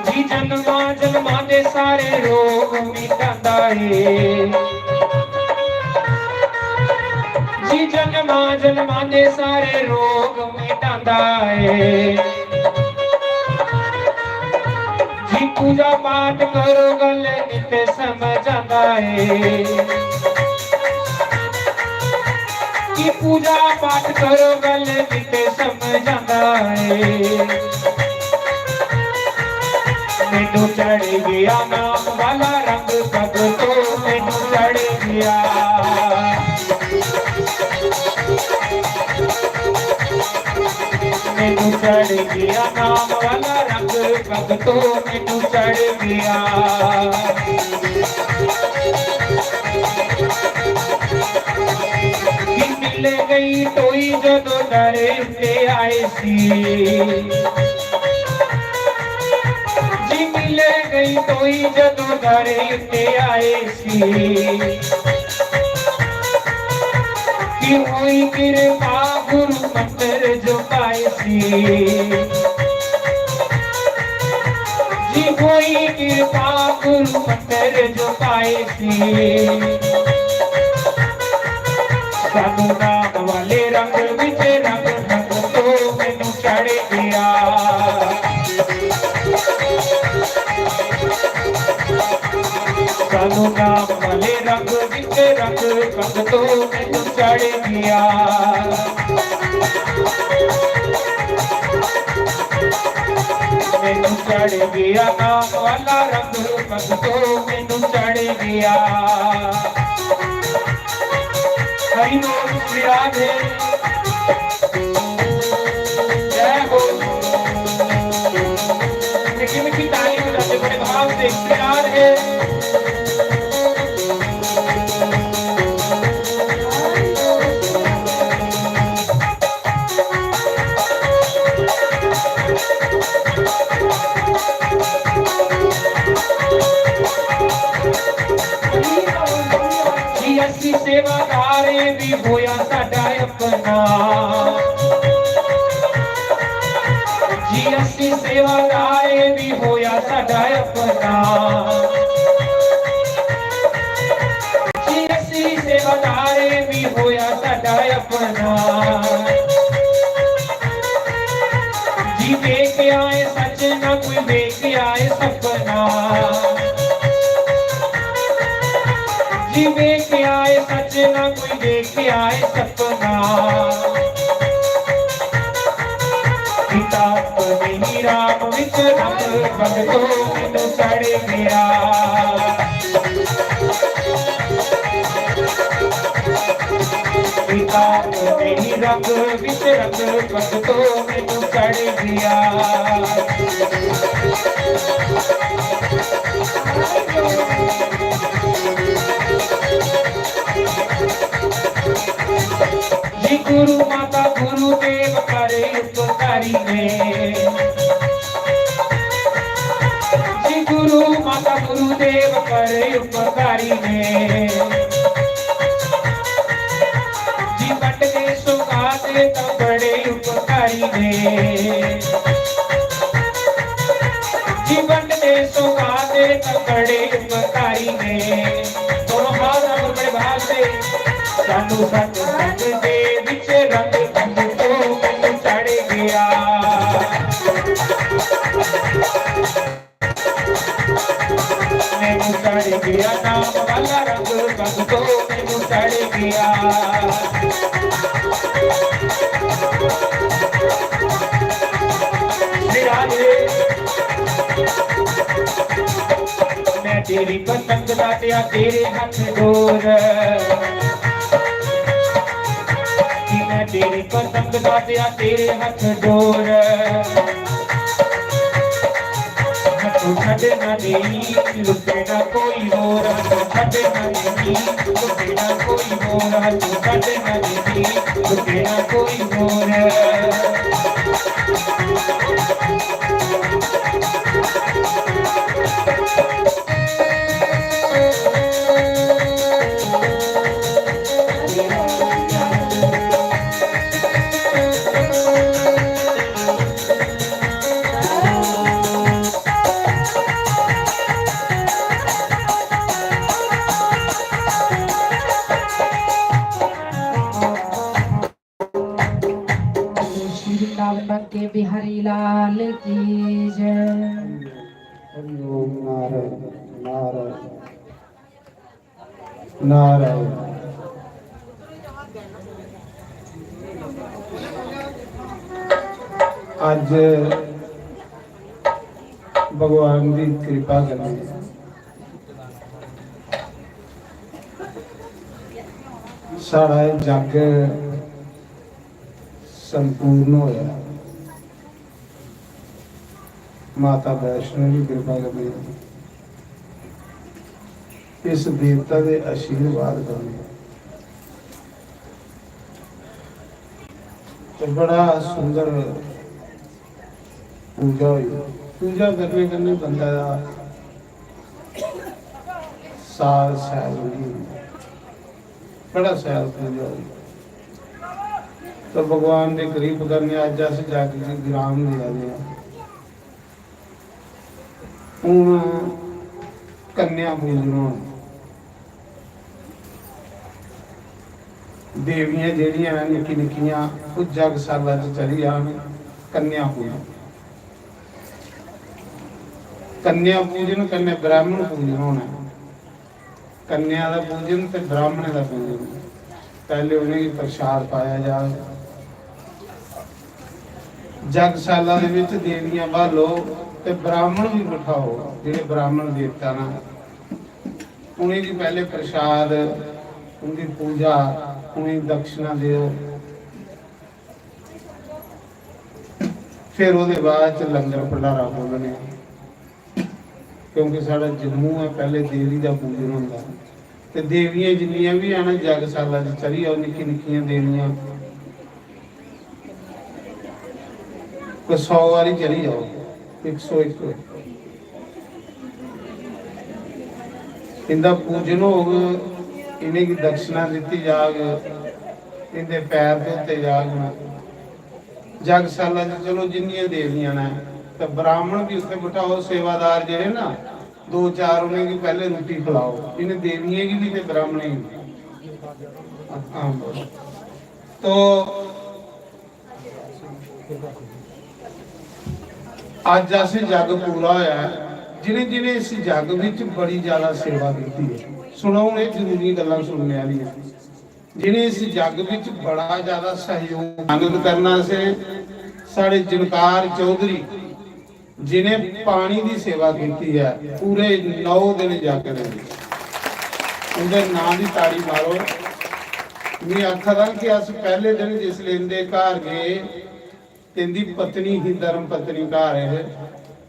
जी जन्मा जन्मा दे सारे रोग मिटांदा ए। जी जन्मा जन्मा दे सारे रोग मिटांदा ए। जी पूजा पाठ करो गल नित समझ आंदा ए। जी पूजा पाठ करो गल नित समझ आंदा ए। मैनू चढ़ गया नाम वाला रंग, भगतो मैनू चढ़ गया। मैनू चढ़ गया नाम वाला रंग, तो मैनू चढ़ गया। कि मिले गई टोई जदों दर ते आए सी। जी मिले गई टोई जदों दर ते आए सी। कि होई किरपा गुरु मंत्र जो पाए सी। जी होई किरपा गुरु मंत्र जो पाए सी। सानू नाम वाले रंग विच रंग, रंग तो मैनू चढ़ गया। सानू नाम वाले रंग विच रंग, रंग तो मैनू चढ़ गया। मैनू चढ़ गया नाम वाला रंग, रंग तो मैनू चढ़ गया। हरि बोल, श्री राधे। जय हो। मीठी मीठी ताली बजाते बड़े भाव से, श्री राधे। जी, असी सेवादार भी होया साडा अपना। जी, असी सेवादार भी होया साडा अपना। जी, असी सेवादार भी होया साडा अपना। जी, वेख आए सच ना कोई वेख आए सपना। जी, वेख आए सच ना कोई वेख आए सपना। किताब नहीं राम विच रंग, रंग तो मैनू चढ़ गया। किताब नहीं रंग विच रंग, रंग तो मैनू चढ़ गया। जी गुरु माता गुरुदेव करे उपकारी ने। जी गुरु माता गुरुदेव करे उपकारी ने। जी बंडदे सौगात तां बड़े उपकारी ने। जी बंडदे सौगात तां बड़े उपकारी ने। दोनों हाथ रख बड़े भाव से। सानू सत संग दे विच रंग, रंग तो मैनू चढ़ गया। मैनू चढ़ गया नाम वाला रंग, रंग तो मैनू चढ़ गया। मेरा रे, मैं तेरी पसंद दा पिया तेरे हथ डोर। कि मैं तेरी पसंद दा पिया तेरे हथ डोर। हथों छड्डना नहीं, लुटेना कोई होर। हथों छड्डना नहीं, लुटेना कोई होर। हथों छड्डना नहीं, लुटेना कोई होर। श्री वृंदावन के बिहारी लाल की जय। हरि ओम नारायण, नारायण, नारायण। अज्ज भगवान दी कृपा कन्नै साढ़ा एह् जग संपूर्ण होया। माता वैष्णो दी किरपा कन्नै, इस देवता दे आशीर्वाद कन्नै ते बड़ा सुंदर पूजा होई। पूजा करने कन्नै बंदा दा साल सैल होई जंदा। बड़ा सैल पूजा होई। तो भगवान दे करीब करने अज्ज अस जग गी विराम देआ दे आं। हून कन्या पूजन होना। देवियां जेह्ड़ियां न निक्की निक्कियां, ओह् जगसाला च चली जान। कन्या पूजन, कन्या पूजन कन्नै ब्राह्मण पूजन होना। कन्या दा पूजन ते ब्राह्मणें दा पूजन। पैह्ले उ'नेंगी प्रसाद पाया जाग। जगसाला दे बिच देवियां ब्हालो ते ब्राह्मण बी बठाओ, जेह्ड़े ब्राह्मण देवता न, उ'नेंगी पैह्ले प्रसाद, उं'दी पूजा, उ'नेंगी दक्षिणा देओ। फिर ओह्दे बाद च लंगर भंडारा बोलने आं, क्योंकि साढ़ा जम्मू ऐ, पैह्ले देवी दा पूजन होंदा। ते देवियां जिन्नियां बी हैन, जगसाला च चली जाओ, निक्की निक्कियां देवियां, कोई सौ बारी चली जाओ, इक सौ इक। इंदा पूजन होग, इ'नेंगी दक्षिणा दित्ती जाग, इंदे पैर धोते जाग। जगसाला च चलो जिन्नियां देवियां न, ते ब्राह्मण बी उत्थे बठाओ, सेवादार जेह्ड़े ना, दो चार उ'नेंगी पैह्ले रुट्टी खलाओ। इ'नें देवियें गी बी ते ब्राह्मणें गी बी। हां, तो अज्ज अस जग पूरा होया ऐ। जिनें जिनें इस जग विच बड़ी ज्यादा सेवा कीती है, सुनो, हून एह् जरूरी गल्लां सुनने आह्लियां। जिनें इस जग विच बड़ा ज्यादा सहयोग, आनंद करना असें, साढ़े जनकार चौधरी जिनें पानी दी सेवा कीती ऐ पूरे नौ दिन जग दे विच, उंदे नां दी ताड़ी मारो। मैं आखा दा कि अस पैह्ले दिन जिसले इंदे घर गे, ते इंदी पत्नी ही, धर्म पत्नी घर हे,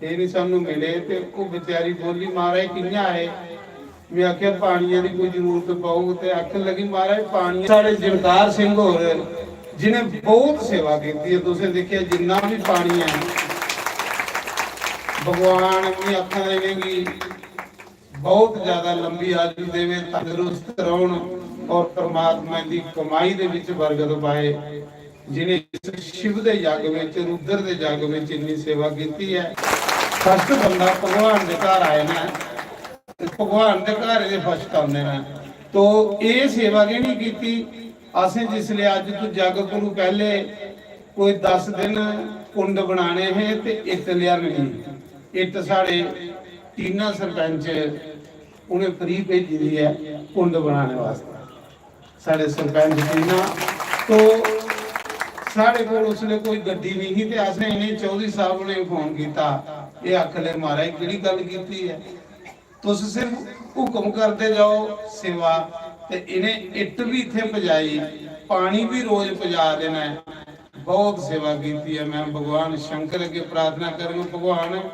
एह् निं सानू मिले ते ओह् बेचारी बोली, "महाराज कि'यां आए?" मैं आखेआ, "पानियै दी कोई जरूरत पौग?" ते आखन लगी, "महाराज पानी।" साढ़े जनकार सिंह होर जिनें बहुत सेवा कीती ऐ, तुसें दिक्खेआ जिन्ना बी पानी ऐ, भगवान, मैं आखा दा इ'नेंगी बहुत ज्यादा लंबी आयु देवे, तंदुरुस्त रौहन और परमात्मा दी कमाई दे विच बरकत पाए। जिन्हें इस शिव दे जग विच, रुद्र दे जग विच इन्नी सेवा कीती है। फर्स्ट बंदा भगवान दे घर आए न, ते भगवान दे घर एह् फर्स्ट आंदे न। तो एह् सेवा गै नहीं कीती। असें जिसले अज्ज तो जग कोलू पैह्ले कोई दस दिन कुंड बनाने हे ते इट्ट लेआननी। इट्ट साढ़े टीना सरपंच उ'नें फ्री भेजी दी ऐ कुंड बनाने वास्तै। साढ़े सरपंच टीना, तो साढ़े कोल उसलै कोई गड्डी नहीं ही ते असें इ'नें चौधरी साहब उ'नें फोन कीता, एह् आखन लगे, "महाराज केह्ड़ी गल्ल कीती ऐ?" तुस सिर्फ हुक्म करदे जाओ, सेवा, ते इ'नें इट्ट बी इत्थै पजाई, पानी बी रोज पजा दे न। बहुत सेवा कीती ऐ। मैं भगवान शंकर अग्गें प्रार्थना करङ, भगवान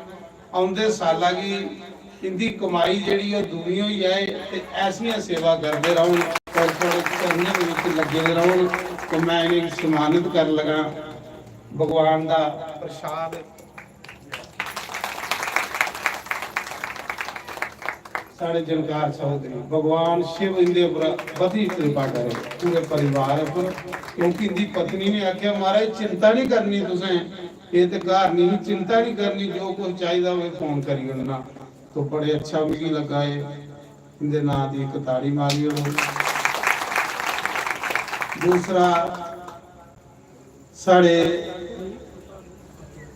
औंदे साला गी इंदी कमाई जेह्ड़ी ओह् दूनी होई जाए ते ऐसियां सेवा करदे रौह्न और थुआढ़े चरणें दे विच लग्गे दे रौह्न। ते मैं इ'नेंगी सम्मानित कर लगा। भगवान दा प्रसाद। साढ़े जनकार सहोदरी, भगवान शिव इंदे उप्पर बधी कृपा करे, पूरे परिवार उप्पर, क्योंकि इंदी पत्नी ने आखेआ, "महाराज, चिंता नहीं करनी तुसें, एह् ते घर नहीं, चिंता नहीं करनी, जो कुछ चाहिदा होवे फोन करी ओड़ना।" तो बड़े अच्छा मिगी लग्गा एह्, इंदे नांऽ दी इक ताड़ी मारी ओड़ो। दूसरा, साढ़े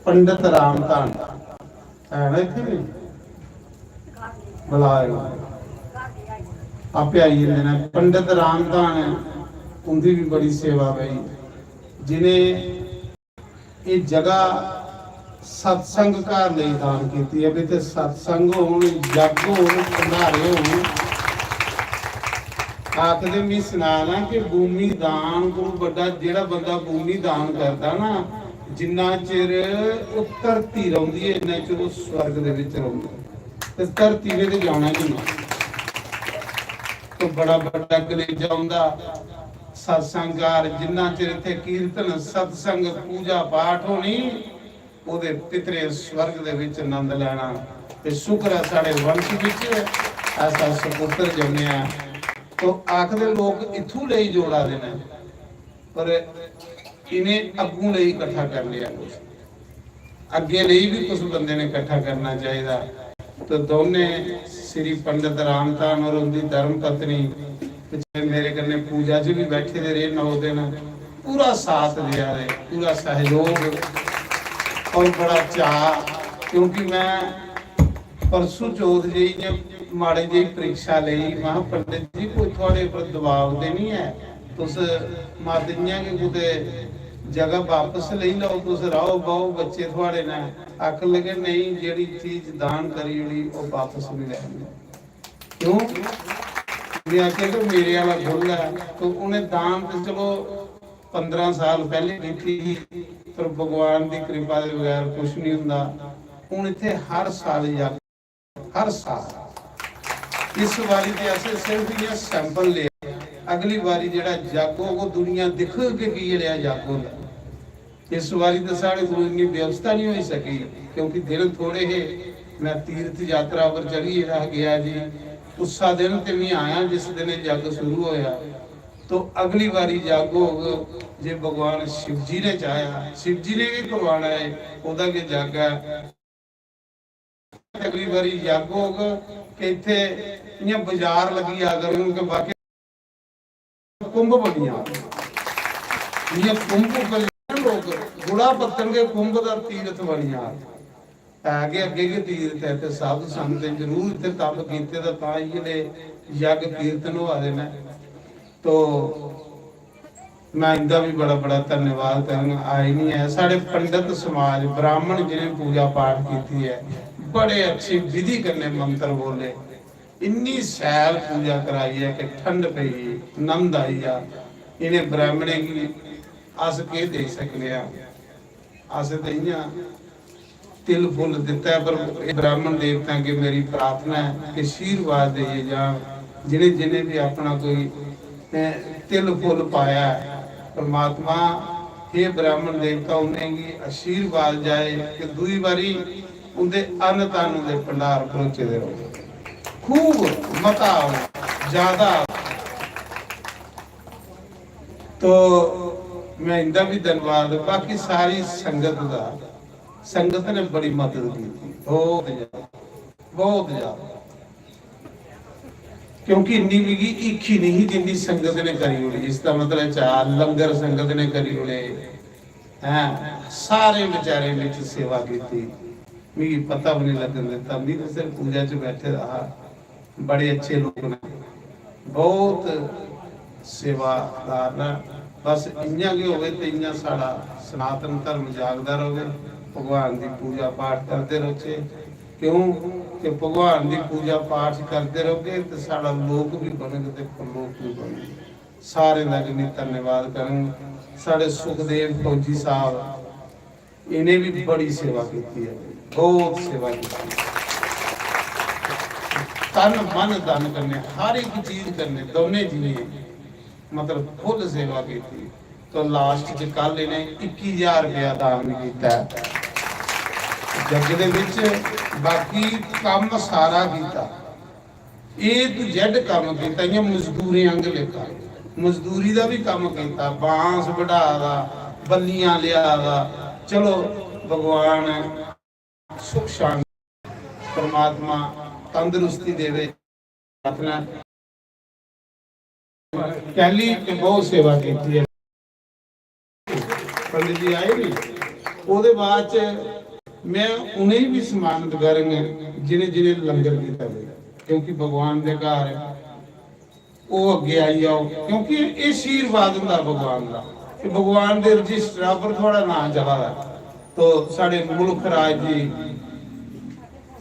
पंडित राम धन है ना इत्थै भी? बुलाए, आपे आई जंदे न। पंडित राम धन, उंदी भी बड़ी सेवा भाई, जिनें एह् जगह सत्संग घर लेई दान कीती ऐ। भी ते सत्संग होन, जग होन, भंडारे होन, आखदे, मी सनाना कि भूमि दान कोलू बड्डा, जेह्ड़ा बंदा भूमि दान करदा ना, जिन्ना चिर ओह् धरती रौंह्दी ऐ, इन्ना चिर ओह् स्वर्ग दे बिच रौंह्दा। ते धरती ने ते जाना ही ना। तो बड़ा बड्डा कलेजा उं'दा। सत्संग घर, जिन्ना चिर इत्थै कीर्तन, सत्संग, पूजा पाठ होनी, ओह्दे पितरे स्वर्ग दे बिच आनंद लैना। ते शुक्र ऐ, साढ़े वंश बिच ऐसा सपुत्र जम्मेआ। तो आखदे लोक इत्थूं लेई जोड़ा दे न, पर इ'नें अग्गूं लेई कट्ठा करी लेआ कुछ, अग्गें लेई बी कुछ बंदे ने कट्ठा करना चाहिदा। तो दोनें श्री पंडित रामधान और उंदी धर्म पत्नी बेचारे मेरे कन्नै पूजा च भी बैठे दे रेह् नौ दिन, पूरा साथ देआ दे, पूरा सहयोग और बड़ा चाऽ, क्योंकि मैं परसों चौथ जेही इ'यां माड़ी जेही परीक्षा लेई, महां, "पंडित जी, कोई थुआढ़े उप्पर दबाव ते निं ऐ? तुस मत इ'यां गै कुतै जगह बापस लेई लैओ, तुस र'वो, ब'वो, बच्चे थुआढ़े न।" आखन लगे, "नेईं, जेह्ड़ी चीज दान करी ओड़ी, ओह् बापस निं लैनी।" क्यों? में आखेआ कि मेरे आह्ला गुण ऐ। तो उ'नें दान ते चलो पंदरां साल पैह्लें कीती ही, पर भगवान दी किरपा दे बगैर कुछ निं होंदा। हून इत्थै हर साल यज्ञ, हर साल। इस बारी ते असें सिर्फ इ'यां sample लेआ, अगली बारी जेह्ड़ा जग होग, ओह् दुनिया दिक्खग कि केह् जेहा जग होंदा। इस बारी ते साढ़े कोल इन्नी व्यवस्था निं होई सकी, क्योंकि दिन थोड़े हे। मैं तीर्थ यात्रा पर चली गेदा हा, गेआ जी। उस्सा दिन ते मैं आया जिस दिन एह् जग शुरू होया। तो अगली बारी जग होग, जे भगवान शिव जी ने चाहेआ, शिव जी ने गै करवाना ऐ, ओह्दा गै जग ऐ। अगली बारी जग होग कि इत्थै इ'यां बाजार लग्गी जा करन कि बाकी कुंभ बनी जा। इ'यां कुंभ उप्पर जेह्ड़े लोक गुड़ा पत्तन गै कुंभ दा तीर्थ बनी जा। है गै अग्गें गै तीर्थ ऐ, ते साधु संत जरूर इत्थै तप कीते दा, तां इ'यै ले यज्ञ कीर्तन होआ दे न। तो मैं इंदा भी बड़ा बड़ा धन्यवाद करङ। आई नहीं ऐ, साढ़े पंडित समाज, ब्राह्मण जिनें पूजा पाठ कीती ऐ, बड़े अच्छी विधि कन्नै मंत्र बोले, इन्नी शैल पूजा कराई ऐ कि ठंड पेई, नंद आई जा। इ'नें ब्राह्मणें गी अस केह् देई सकने आं? अस ते इ'यां तिल फुल दित्ता ऐ, पर एह् ब्राह्मण देवतां अग्गें मेरी प्रार्थना ऐ कि आशीर्वाद देइयै जान। जि'नें जि'नें बी अपना कोई, अ, तिल फुल पाया ऐ, परमात्मा, हे ब्राह्मण देवता, उ'नेंगी आशीर्वाद जाए कि दूई बारी उं'दे अन्न धन दे भंडार भरोचे दे रौह्न, खूब मता होऐ, ज्यादा होऐ। तो मैं इंदा भी धन्यवाद, बाकी सारी संगत दा, संगत ने बड़ी मदद की, बहुत ज्यादा, बहुत ज्यादा, क्योंकि इन्नी मिगी हीखी नहीं जिन्नी संगत ने करी ओड़ी। इसका मतलब चार लंगर संगत ने करी ओड़े, हैं, सारे बेचारे बिच सेवा की, मिगी पता भी नहीं लगन दिता। मैं तो सिर्फ पूजा च बैठे दा हा। बड़े अच्छे लोग ने, बहुत सेवादार ने। बस इ'यां गै होवे ते इ'यां साढ़ा सनातन धर्म जागदा रवे, भगवान दी पूजा पाठ करदे रौह्चे। क्यों कि भगवान दी पूजा पाठ करदे रौह्गे ते साढ़ा लोक भी बनग ते परलोक भी बनग। सारें दा गै में धन्यवाद करङ। साढ़े सुखदेव फौजी साहब, इ'नें भी बड़ी सेवा कीती ऐ, बहुत सेवा कीती। तन मन धन कन्नै, हर एक चीज कन्नै, दोनें जियें, मतलब, फुल सेवा कीती। तो last च कल इ'नें इक्की ज्हार रपेआ दान कीता ऐ जग दे बिच। बाकी कम्म सारा कीता। A to Z कम्म कीता, इ'यां मजदूरें आंगर लेखा मजदूरी दा बी कम्म कीता, बांस बढा दा, बल्लियां लेआ दा। चलो, भगवान सुख शांति, परमात्मा तंदरुस्ती देवे। प्रार्थना, कैली ते बहुत सेवा कीती ऐ। पंडित जी आए नी, ओह्दे बाद च मैं उ'नेंगी भी सम्मानित करङ जि'नें जि'नें लंगर कीता, क्योंकि भगवान दे घर ओह् अग्गें आई जाओ, क्योंकि एह् आशीर्वाद होंदा भगवान दा। ते भगवान दे रजिस्टरा पर थुआढ़ा नांऽ चला दा। तो साढ़े मुल्ख राज जी,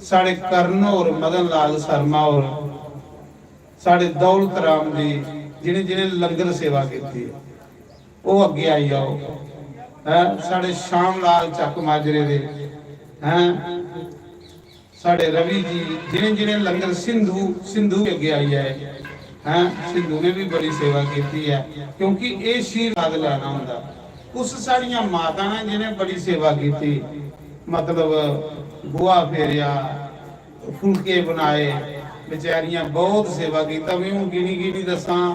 साढ़े कर्ण होर, मदन लाल शर्मा होर, साढ़े दौलत राम जी, जि'नें जि'नें लंगर सेवा कीती ऐ, ओह् अग्गें आई जाओ। हैं, साढ़े श्याम लाल चक माजरे दे, हैं, साढ़े रवि जी, जिनें जिनें लंगर सिंधु, सिंधु भी अग्गे आई जाए, हैं, सिंधु ने भी बड़ी सेवा की है, क्योंकि ये आशीर्वाद लेना होंदा। उस साड़ियां माता ने जिनें बड़ी सेवा की, मतलब गोहा फेरिया, फुलके बनाए, बेचारियां बहुत सेवा की। मैं हूं गिनी गिनी दसां,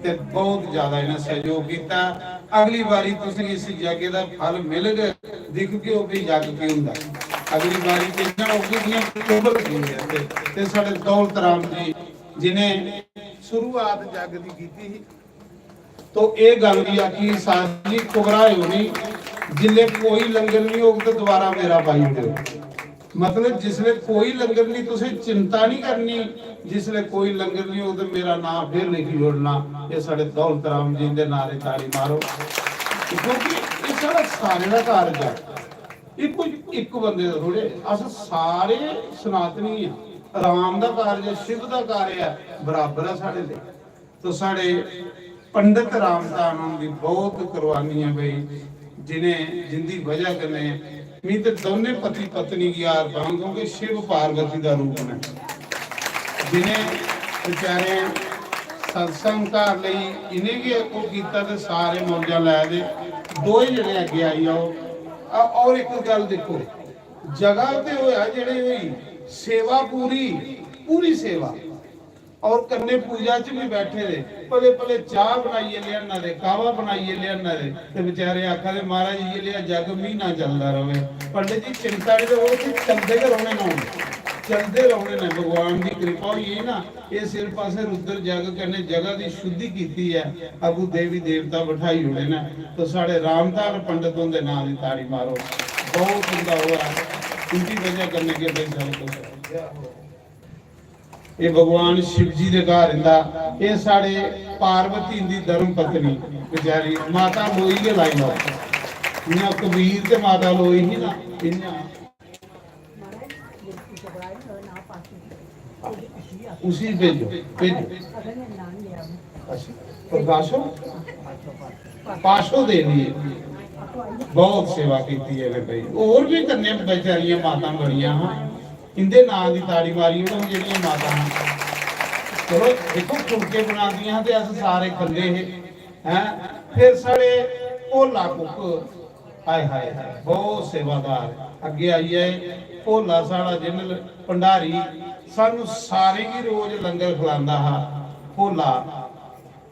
ते बहुत ज्यादा इन्हें सहयोग किया। अगली बारी तुसें इस यज्ञ का फल मिलग, दिखगे भी यज्ञ की हुंदा। अगली बारी कितना होगी, कितना टेबल की है। ते, ते साढ़े दौलत राम जी, जिन्हें शुरुआत यज्ञ की की थी, तो ये गल भी आखी, साहब जी, घबराओ नहीं, जिसले कोई लंगर नहीं होग तो दोबारा मेरा पाई ओड़ो। मतलब जिसले कोई लंगर नहीं, तुसें चिंता नहीं करनी, जिसले कोई लंगर नहीं होग तो मेरा नाम फिर लिखी ओड़ना। ये साढ़े दौलत राम जी दे नारे ताड़ी मारो, क्योंकि ये साढ़ा सारे का कारज है। ये कोई एक बंदे का थोड़े, अस सारे सनातनी हैं। राम का कारज है, शिव का कार्य है, बराबर है साढ़े लिए। तो साढ़े पंडित रामधान हुंदी बहुत कुर्बानी है भाई, जिन्हें, जिंदी वजह कन्नै मी ते दोनें पति पत्नी गी हार पांग, क्योंकि शिव पार्वती दा रूप न, जिन्हें बेचारे सत्संग घर लेई इ'नें गै ओह् कीता ते सारे मौजां लै दे। दोए जने अग्गें आई जाओ। अ-, और इक गल्ल दिक्खो, जगह ते होया जेह्ड़ी होई, सेवा पूरी, पूरी सेवा। और कन्नै पूजा च भी बैठे दे, पले पले चाह बनाइयै लेआना दे, कावा बनाइयै लेआना दे, ते बेचारे आखा दे, "महाराज, इ'यै लेआ जग म्हीना चलदा रवे।" पंडित जी, चिंता निं करो, इत्थै चलदे गै रौह्ने न, हून चलदे रौह्ने न। भगवान दी कृपा होई गेई ना, एह् सिर्फ असें रुद्र जग कन्नै जगह दी शुद्धि कीती ऐ, अग्गू देवी देवता बठाई ओड़े न, तो साढ़े रामधार पंडित हुंदे नां दी ताड़ी मारो। बहुत उंदा ओह् ऐ, उंदी वजह कन्नै गै भाई सब कुछ। एह् भगवान शिव जी दे घर इंदा, एह् साढ़े पार्वती इंदी धर्म पत्नी बेचारी माता लोई गै लाई लैओ। इ'यां कबीर ते माता लोई ही ना, इ'यां। उसी भेजो, भेजो। अच्छा, प्रकाशो? पाशो देवी। बहुत सेवा कीती है भाई। और भी कन्ने बेचारियां माता बड़ियां हां, इंदे नां दी ताड़ी मारी ओड़ो जेह्ड़ियां माता हां। चलो, दिक्खो, फुलके बनांदियां हां ते अस सारे खंदे हे, हैं? फिर साढ़े भोला कुक, हाय हाय हाय, बहुत सेवादार अग्गे आई जाए। भोला साढ़ा जिन भंडारी, सानू सारें गी रोज लंगर खलांदा हा। भोला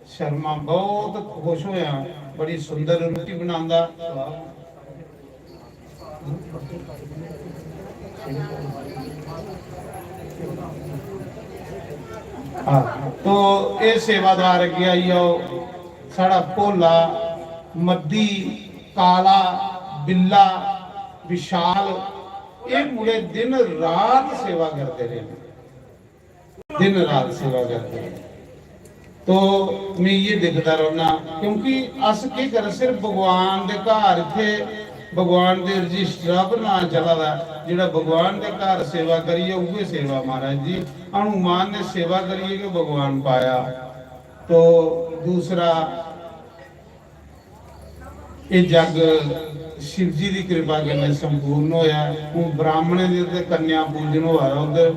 शर्मा बहुत खुश होया, बड़ी सुंदर रुट्टी बनांदा। हाँ, तो ये सेवादार अग्गे आई जाओ, साढ़ा भोला, मद्दी, काला, बिल्ला, विशाल, ये मुड़े दिन रात सेवा करते रहे, दिन रात सेवा करते रहे। तो मैं ये दिखदा रौह्ना, क्योंकि अस केह् करै, सिर्फ भगवान दे घर इत्थै भगवान दे रजिस्टरा पर नांऽ चला दा, जेह्ड़ा भगवान दे घर सेवा करियै उ'ऐ सेवा, महाराज जी। हनुमान ने सेवा करियै गै भगवान पाया। तो दूसरा, एह् जग शिव जी दी कृपा कन्नै संपूर्ण होया। हून ब्राह्मणें दे ते कन्या पूजन होआ दा उद्धर,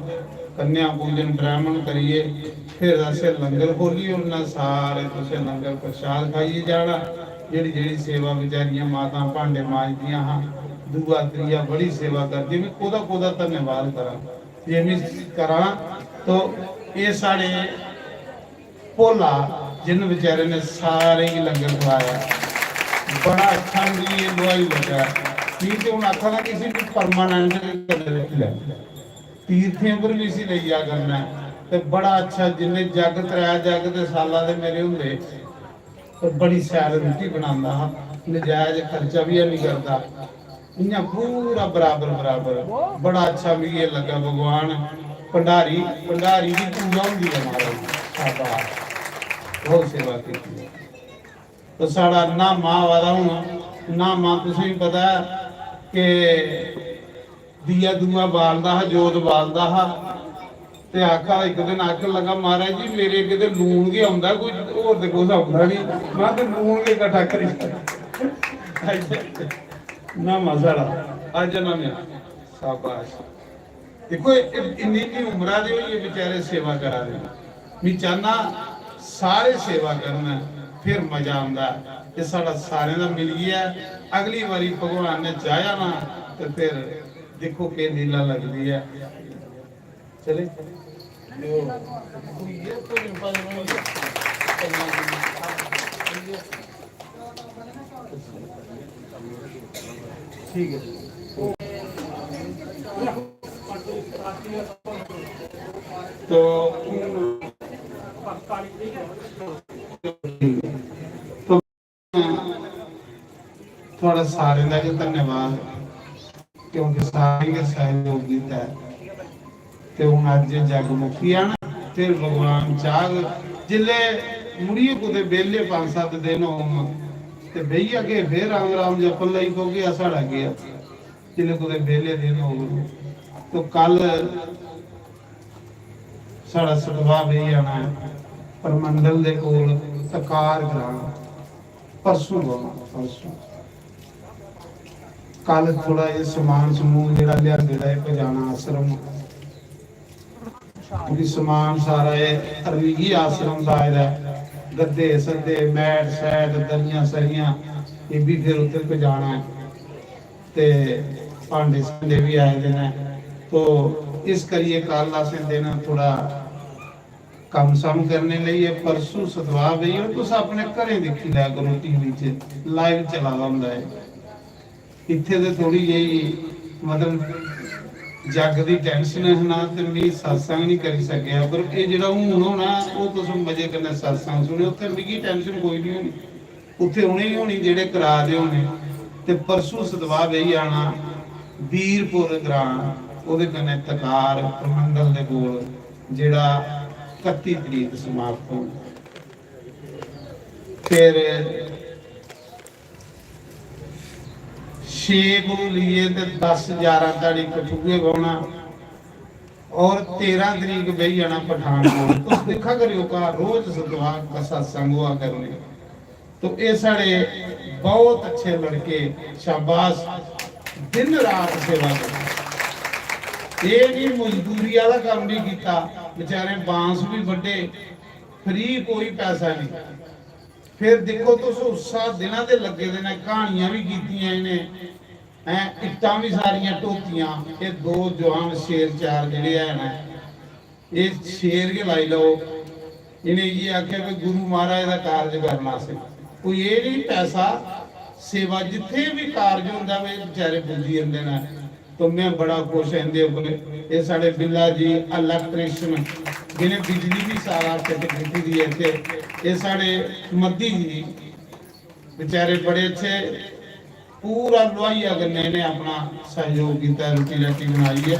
कन्या पूजन ब्राह्मण करियै फिर असें लंगर खोली ओड़ना, सारे तुसें लंगर प्रसाद खाइयै जाना। जेह्ड़ी जेह्ड़ी सेवा बेचारियां मातां भांडे मांजदियां हां, दूआ त्रीया बड़ी सेवा करदी, में कोह्दा कोह्दा धन्यवाद करां। जे में करां तो एह् साढ़े भोला, जिन बेचारे ने सारे गी लंगर खलाया, बड़ा अच्छा मिगी एह् लुहाई लग्गा। मी ते हून आखा दा कि इसी परमानेंट कन्नै रक्खी लै। तीर्थें पर बी इसी लेई जा करना ऐ। ते बड़ा अच्छा, जिन्ने जग, त्रै जग ते साला दे मेरे होंदे, ते बड़ी शैल रुट्टी बनांदा हा, नजायज खर्चा बी हैनी करदा, इ'यां पूरा बराबर बराबर। बड़ा अच्छा मिगी एह् लग्गा। भगवान भंडारी, भंडारी दी पूजा होंदी ऐ महाराज। शाबाश, बहुत सेवा कीती। तो साढ़ा न्हामा आवा दा हून, न्हामा तुसेंगी पता ऐ कि दिया दूआ बालदा हा, जोत बालदा हा, ते आखा, इक दिन आखन लगा, "महाराज जी, मेरे अग्गें ते लून गै औंदा, कोई होर ते कुछ औंदा निं।" में ते लून गै कट्ठा करी नमां साढ़ा अज्ज नमां। शाबाश। दिक्खो, इन्नी इन्नी उम्रा दे होइयै बेचारे सेवा करा दे। मैं चाहना सारे सेवा करन, फिर मजा आंदा। ते साढ़ा सारें दा मिलियै अगली बारी भगवान ने चाहेआ ना, ते फिर दिक्खो केह् लीला लगदी ऐ। चले? ठीक है। तो तो थुआढ़ा सारें दा गै धन्यवाद, क्योंकि सारें गै सैह्योग कीता ऐ। ते हून अज्ज जग मुक्की जाना, फिर भगवान चाह्ग, जिसलै मुड़ियै कुतै बेल्ले पंज सत्त दिन होन, ते बेही जागे, फिर राम राम जपन लगी पौगे। अस साढ़ा गेआ, जिसलै कुतै बेल्ले दिन होन, तो कल साढ़ा सतवाह् बेही जाना ऐ परमंडल दे कोल तकार ग्रां। परसों बाबा, परसों। कल थोड़ा एह् समान समून जेह्ड़ा लिआंदे दा, एह् पजाना आश्रम। क्योंकि समान सारा एह् अरनिगी आश्रम दा आए दा ऐ। गद्दे, सद्दे, मैट, सैट, दरियां, सरियां, एह् बी फिर उत्थै पजाना ऐ। ते भांडे, सांडे बी आए दे न। तो इस करियै कल असें दिन थोड़ा कम्म सम करने लेई, एह् परसू सतवाह् बेही जाओ, तुस अपने घरें दिक्खी लै करो, टीवी च लाइव चला दा होंदा ऐ। इत्थै ते थोड़ी जेही, मतलब, जग दी टैंशन है ना, ते मी सत्संग नहीं करी सकेआ, पर एह् जेह्ड़ा हून होना, ओह् तुस मजे कन्नै सत्संग सुनेओ, उत्थै मिगी टैंशन कोई नहीं होनी। उत्थै उ'नेंगी होनी जेह्ड़े करा दे होने। ते परसू सतवाह् बेही जाना बीरपुर ग्रां, ओह्दे कन्नै तकार परमंडल दे कोल, जेह्ड़ा कत्ती तरीक समाप्त होना। फिर छे कोलू लेइयै ते दस ग्यारह धोड़ी कठुए बौह्ना। और तेरह तरीक बेही जाना पठानकोट। तुस दिक्खा करेओ, घर रोज सतवाह् का सत्संग होआ करने। तो एह् साढ़े बहुत अच्छे लड़के, शाबाश, दिन रात सेवा करदे। एह् नहीं मजदूरी आह्ला कम्म भी कीता, बेचारे बांस भी बड्ढे, फ्री कोई पैसा नहीं। फिर दिक्खो तुस, उस्सा दिनां दे लग्गे दे न, क्हानियां भी कीतियां इ'नें, हैं, इट्टां भी सारियां ढोतियां। एह् दो जवान शेर चार जेह्ड़े हैन, एह् शेर गै लाई लैओ। इ'नें इ'यै आखेआ कि गुरु महाराज दा कारज करना असें। कोई एह् निं, पैसा, सेवा, जित्थै बी कारज होंदा, एह् बेचारे पुज्जी जंदे न। तो मैं बड़ा खुश आं इंदे उप्पर। एह् साढ़े बिल्ला जी, इलैक्ट्रीशियन, जि'नें बिजली बी सारा फिट कीती दी ऐ इत्थै। एह् साढ़े मद्दी जी, बेचारे बड़े अच्छे, पूरा लोहाइया कन्नै इ'नें अपना सैह्योग कीता, रुट्टी राटी बनाई ऐ।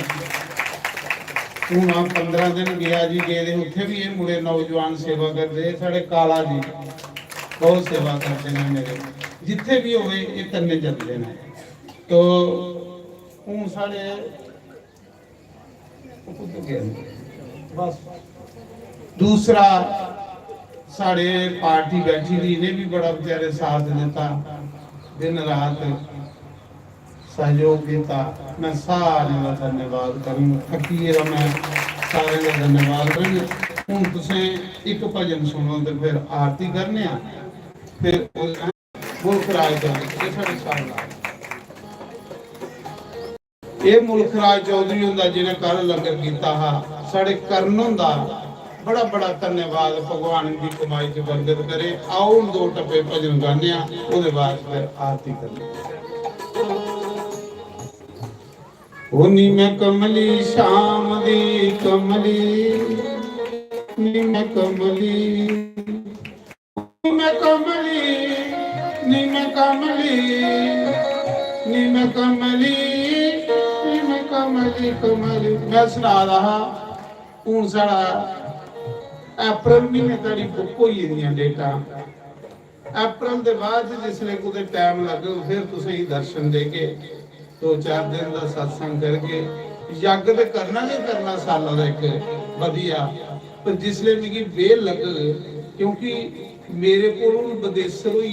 हून अ'ऊं पंदरां दिन गेआ जी, गेदे उत्थै बी एह् मुड़े नौजवान सेवा करदे। एह् साढ़े काला जी बहुत सेवा करदे न मेरे, जित्थै बी होवे एह् कन्नै चलदे न। तो हून साढ़े बस। दूसरा, साढ़े पार्टी बैठी दी, इ'नें बी बड़ा बेचारे साथ दित्ता, दिन रात सैह्योग कीता। मैं सारें दा धन्यवाद करङ, थक्की गेदा मैं, सारें दा धन्यवाद करङ। हून तुसें इक भजन सुनो ते फिर आरती करने आं, फिर मुल्ख राज चौधरी, एह् साढ़े साढ़े एह् मुल्ख राज चौधरी हुंदा जि'नें कल लंगर कीता हा, साढ़े कर्ण हुंदा बड़ा बड़ा धन्यवाद। भगवान दी कमाई च बरकत करे। आओ हून दो टप्पे भजन गाने आं, ओह्दे बाद फिर आरती करने आं। ओ नी मैं कमली शाम दी कमली, नी मैं कमली, नी मैं कमली, नी मैं कमली, नी मैं कमली, नी मैं कमली, कमली। मैं सना दा हा, हून साढ़ा अप्रैल म्हीने धोड़ी बुक होई गेदियां डेटां। अप्रैल दे बाद च जिसलै कुतै टैम लग्गग, फिर तुसेंगी दर्शन देगे। दो चार दिन दा सत्संग करगे। यज्ञ ते करना गै करना साला दा इक बधिया, पर जिसलै मिगी बेल लग्गग, क्योंकि मेरे कोल हून बदेसर होई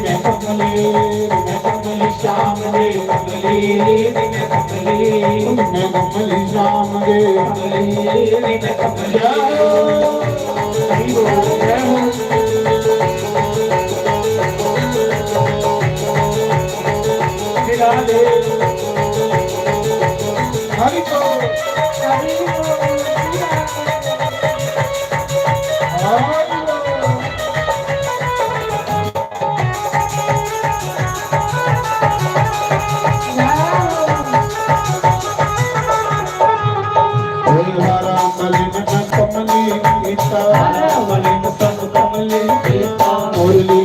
मैं कमली, मैं कमली श्याम दे कमली, मैं कमली, मैं कमली श्याम दे कमली, मैं कमली। जय हो, जय हो। मिला दे। हरि बोल। हरि बोल। हरि बोल। बोल हरा मलिन न कमली गीता। हरा मलिन संग कमली गीता। मुरली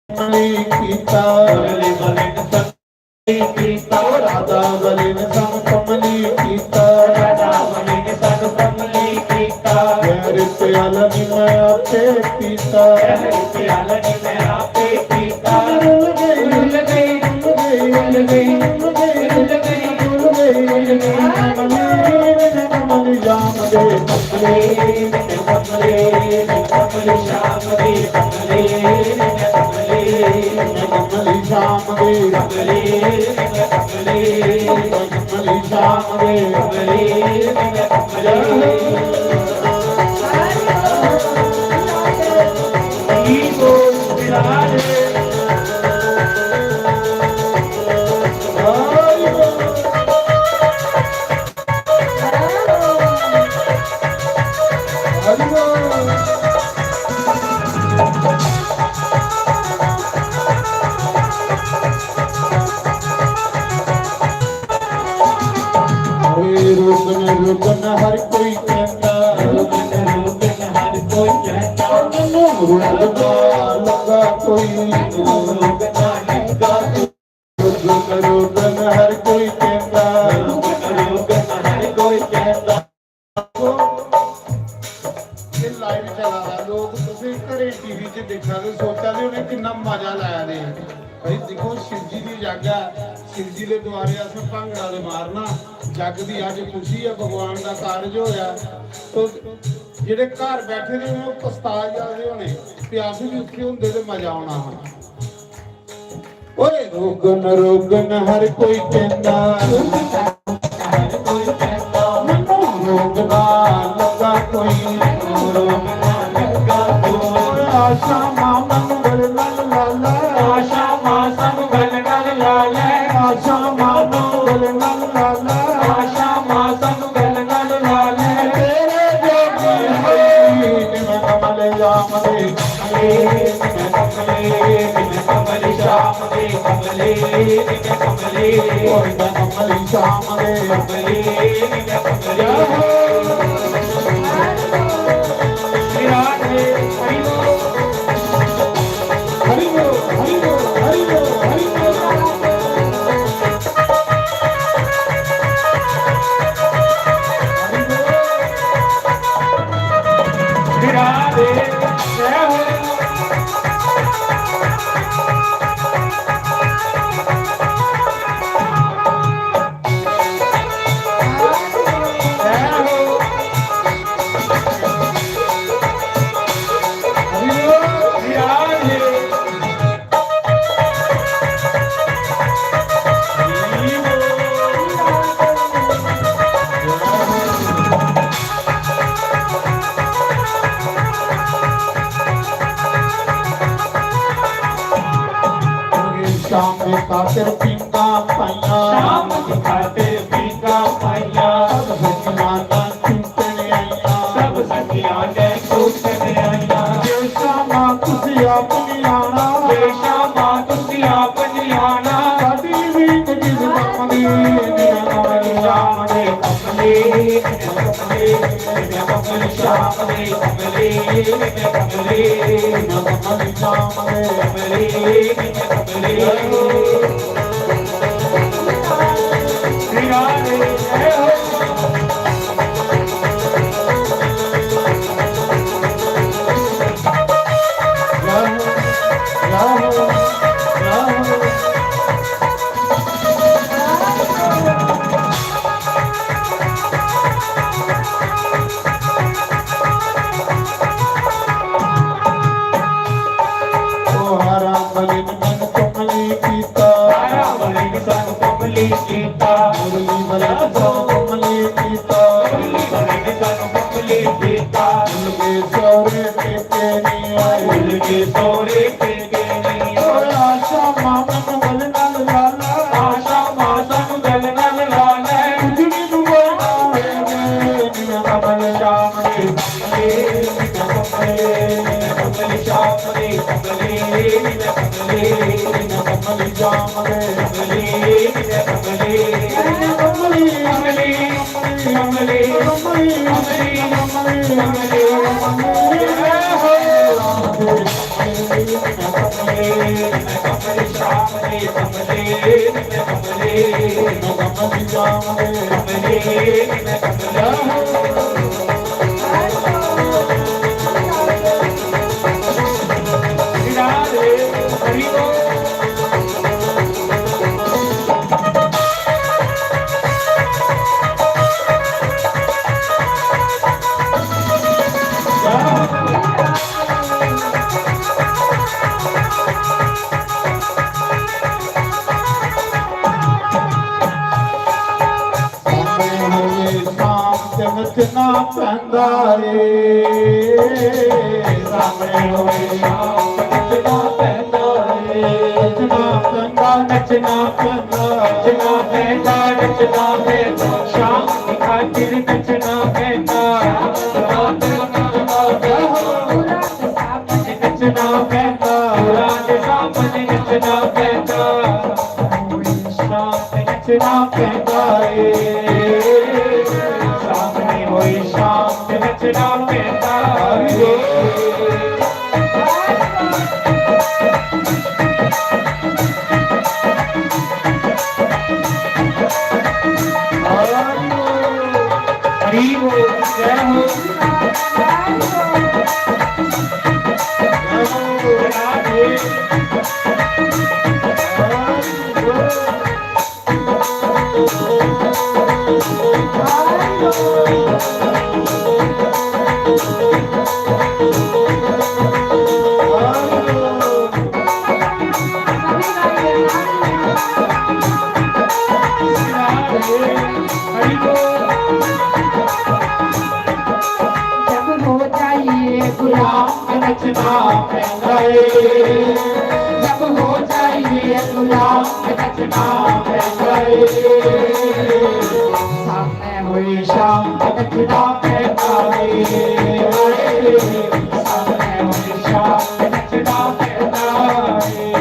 कमली गीता। मुरली मलिन संग कमली गीता। राधा मलिन संग कमली गीता। राधा मलिन संग कमली गीता। जहर प्याला नी मैं आपे पीता। जहर प्याला नी मैं आपे पीता। रुल गई, रुल गई, रुल गई, रुल गई, रुल गई, रुल गई, रुल गई। कमली, कमली जाम दे। कमली, कमली श्याम दी कमली, कमली, कमली श्याम दी कमली, कमली श्याम दी कमली, कमली। रुकन रुकन हर कोई कहता, रुकन रुकन हर कोई कहता, मैनू रोकदा लगा कोई, मैनू रोकदा लगा कोई। रुकन रुकन हर कोई कहता, रुकन रुकन हर कोई कहता। ਇਹ ਲਾਈਵ ਚੱਲਾ ਰਿਹਾ, ਲੋਕ ਤੁਸੀਂ ਘਰੇ ਟੀਵੀ 'ਚ ਦੇਖਿਆ ਤੇ ਸੋਚਿਆ ਵੀ ਉਹਨੇ ਕਿੰਨਾ ਮਜ਼ਾ ਲਾਇਆ ਨੇ। ਭਾਈ ਦੇਖੋ, ਸ਼ਿਵ ਜੀ ਦੀ ਜੱਗ ਹੈ, ਸ਼ਿਵ ਜੀ ਦੇ ਦੁਆਰੇ ਅਸੀਂ ਭੰਗੜਾ ਦੇ ਮਾਰਨਾ। ਜੱਗ ਦੀ ਅੱਜ ਖੁਸ਼ੀ ਹੈ, ਭਗਵਾਨ ਦਾ ਕਾਰਜ ਹੋਇਆ। ਤੋ ਜਿਹੜੇ ਘਰ ਬੈਠੇ ਨੇ, ਉਹ ਪਛਤਾ ਜਾਂਦੇ ਹੋਣੇ ਵੀ ਅਸੀਂ ਵੀ ਉੱਥੇ ਹੁੰਦੇ ਤੇ ਮਜ਼ਾ ਆਉਣਾ ਵਾ। ਓਏ ਰੋਕਣ ਰੋਕਣ ਹਰ ਕੋਈ ਕਹਿੰਦਾ, ਹਰ ਕੋਈ ਕਹਿੰਦਾ, ਮੈਨੂੰ ਰੋਕਦਾ ਲੱਗਾ ਕੋਈ, ਮੈਨੂੰ ਰੋਕਦਾ ਲੱਗਾ ਕੋਈ। ਆਸ਼ਾ ਮਾਂ ਮੰਗਲ ਨਲ ਲਾਲਾ, ਆਸ਼ਾ ਮਾਂ ਸੰਗਲ ਨਲ ਲਾਲਾ, ਆਸ਼ਾ ਮਾਂ ਮੰਗਲ ਨਲ ਲਾਲਾ, ਆਸ਼ਾ ਮਾਂ ਸੰਗਲ ਨਲ ਲਾਲਾ। ਤੇਰੇ ਜੋਗੀ ਹੋਈ ਮੈਂ ਕਮਲ ਜਾਮ ਦੇ। कमली श्याम दे कमली, कमली, कमली श्याम दे कमली, कमली। खातिर पींघां पाइयां। शाम दी खातिर पींघां पाइयां। सब सखियां ने चूचन आइयां। सब सखियां ने चूचन आइयां। जे शामा तुसी आप नहीं आना। जे शामा तुसी आप नहीं आना। साडी भी कुछ कम दी नहीं आना। शाम दे कमली, कमली, कमली, शाम दे कमली, कमली, कमली, शाम दे कमली, कमली। ओ हरा बलिन मन कमली कीता। हरा बलिन सन कमली कीता। मुरली बलिन सन कमली कीता। मुरली बलिन सन कमली कीता। उनके सौरे टेके नहीं आए। उनके सौरे टेके नहीं आए। ओ आशा मामन बल नल लाला। आशा मामन बल नल लाला। उजड़ी दुआ ना वे ने, कमल श्याम ने। नचना पैंदा रे, सामने होए शाम नचना पैंदा रे। नचना पैंदा, नचना पैंदा, नचना पैंदा, नचना पैंदा, शाम खातिर नचना पैंदा। नचना पैंदा, रात सामने नचना पैंदा। शाम नचना पैंदा रे, सामने होई शाम नचना पैंदा रे। हरि बोल, जय हो। जब हो जाइए गुलाम नचना पैंदा रे, जब हो जाइए गुलाम नचना पैंदा रे। सामने होई शाम नचना पैंदा रे, सामने होई शाम नचना पैंदा रे।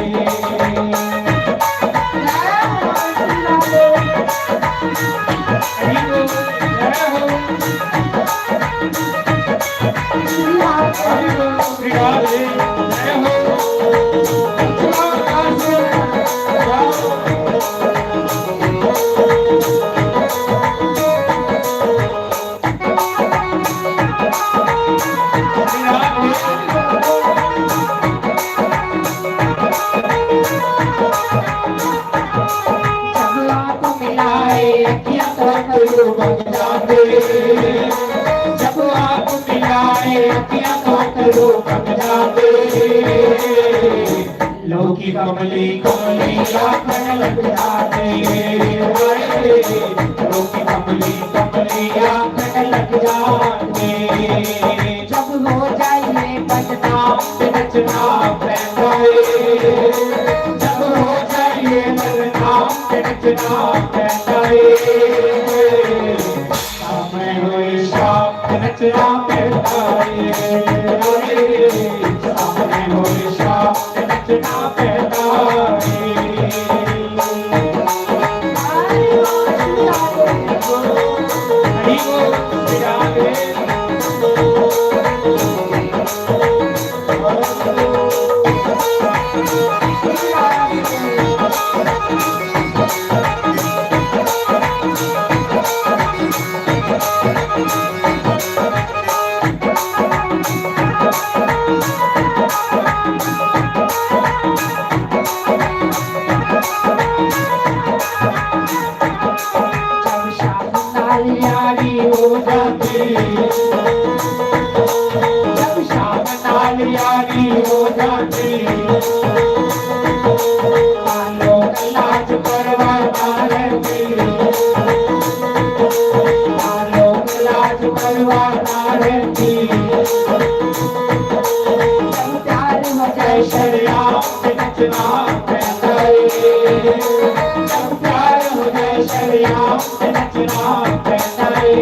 जब आंख मिलाए अखियां तो अथरू बन जाते, जब आंख मिलाए अखियां तो अथरू बन जाते। लोकी कमली कमली आखन लग जाते, लोकी कमली कमली आखन लग जाते। जब हो जाइए बदनाम ते नचना पैंदा रे, जब हो जाइए नचना पैंदा रे, सामने होए शाम नचना पैंदा रे, सामने होए शाम नचना पैंदा रे। जब शाम नाल यारी हो जाती, जब शाम नाल यारी हो जाती, तां लोक लाज परवाह ना रहती, तां लोक लाज परवाह ना रहती। जब प्यार हो जाए शरिया नचना पैंदा रे, जब प्यार हो जाए शरिया नचना पैंदा रे,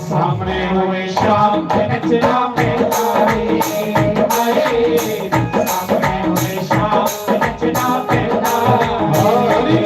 सामने होए शाम नचना पैंदा रे, हाय, सामने होए शाम नचना पैंदा रे।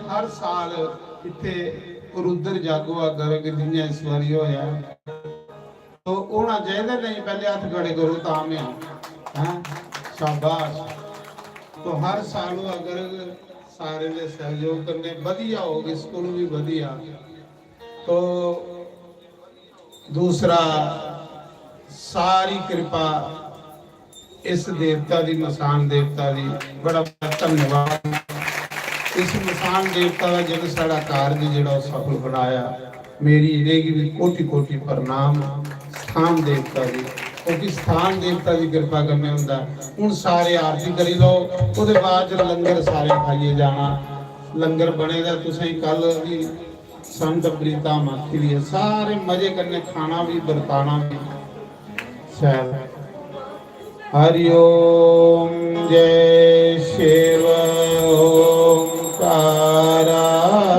हर साल इत्थे रुद्र जागो गर्ग जियां इस बारी होया, तो होना चाहिए नहीं, पहले हत्थ खड़े करो तां में आऊं। हैं? शाबाश। तो हर साल हुआ गर्ग सारे दे सहयोग कन्नै वधिया होग, स्कूल भी वधिया। तो दूसरा, सारी कृपा इस देवता दी, मसान देवता दी, बड़ा बड़ा धन्यवाद। इस मसान देवता दा जिन्हें साढ़ा कारज जेह्ड़ा ओह् सफल बनाया, मेरी इ'नेंगी बी कोटि कोटि प्रणाम। स्थान देवता दी, क्योंकि स्थान देवता दी कृपा कन्नै होंदा। हून सारे आरती करी लो, ओह्दे बाद च लंगर सारे खाइयै जाना। लंगर बने दा, तुसें कल बी संत प्रीता माखी दी ऐ। सारे मजे कन्नै खाना भी, बरताना भी। शैल। हरि ओम। जय शिव ओंकारा।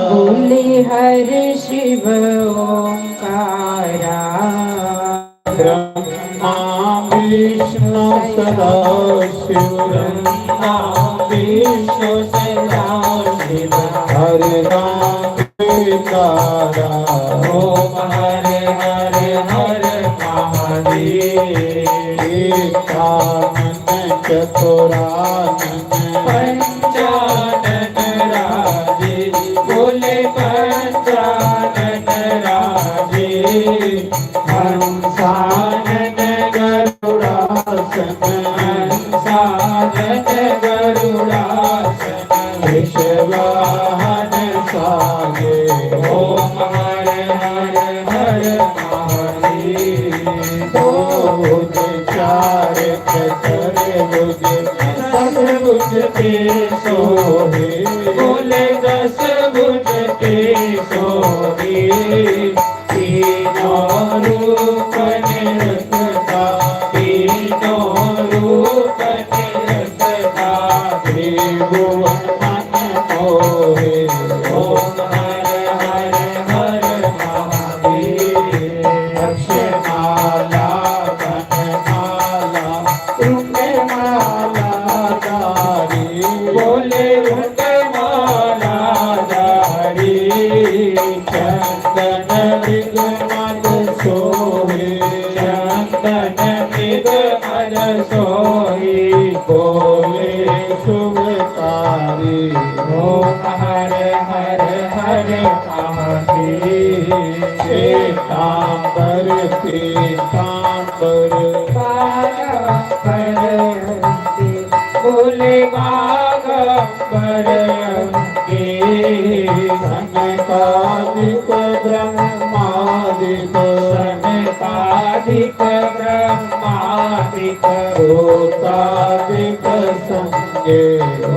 बोले हर शिव ओंकारा। ब्रह्मा विष्णु सदा शिव। ब्रह्मा विष्णु सदा शिव। हर नाम प्यारा। ओम हर हर हर महादेव। एकानन चतुरानन। पंचानन राजे। बोले पंचानन राजे। हंसानन गरुड़ासन। हंसानन गरुड़ासन। वृषवाहन साजे। ओम हर हर हर महादेव। दो भुज चार चतुर्भुज। दस भुज के सोहे। बोले दस भुज के सोहे। तीनों रूप निरखता। तीनों रूप निरखता। त्रिभुवन मन मोहे। ओम हर हर हर महादेव। अक्षमाला वनमाला रुंगमाला धारी। बोले रुंगमाला धारी। चंदन मृग मद सोहे। चंदन मृग मद सोहे। बोले शुभकारी। ओम हर हर हर महादेव। श्वेतांबर पीतांबर। बारंबर बोले बागंबर के। सनकादिक ब्रह्मादिक। सनकादिक ब्रह्मादिक। भूतादिक संगे।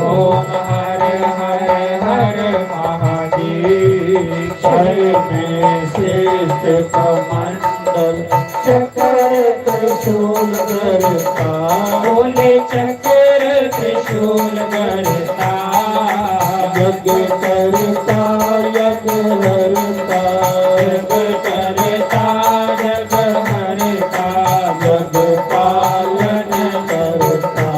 ओम हर हर हर महादेव। क्षय में श्रेष्ठ कमंडल। चक्र त्रिशूल करता। बोले चक्र त्रिशूल करता। जग करता, जग हरता। जग करता, जग हरता। जग पालन करता।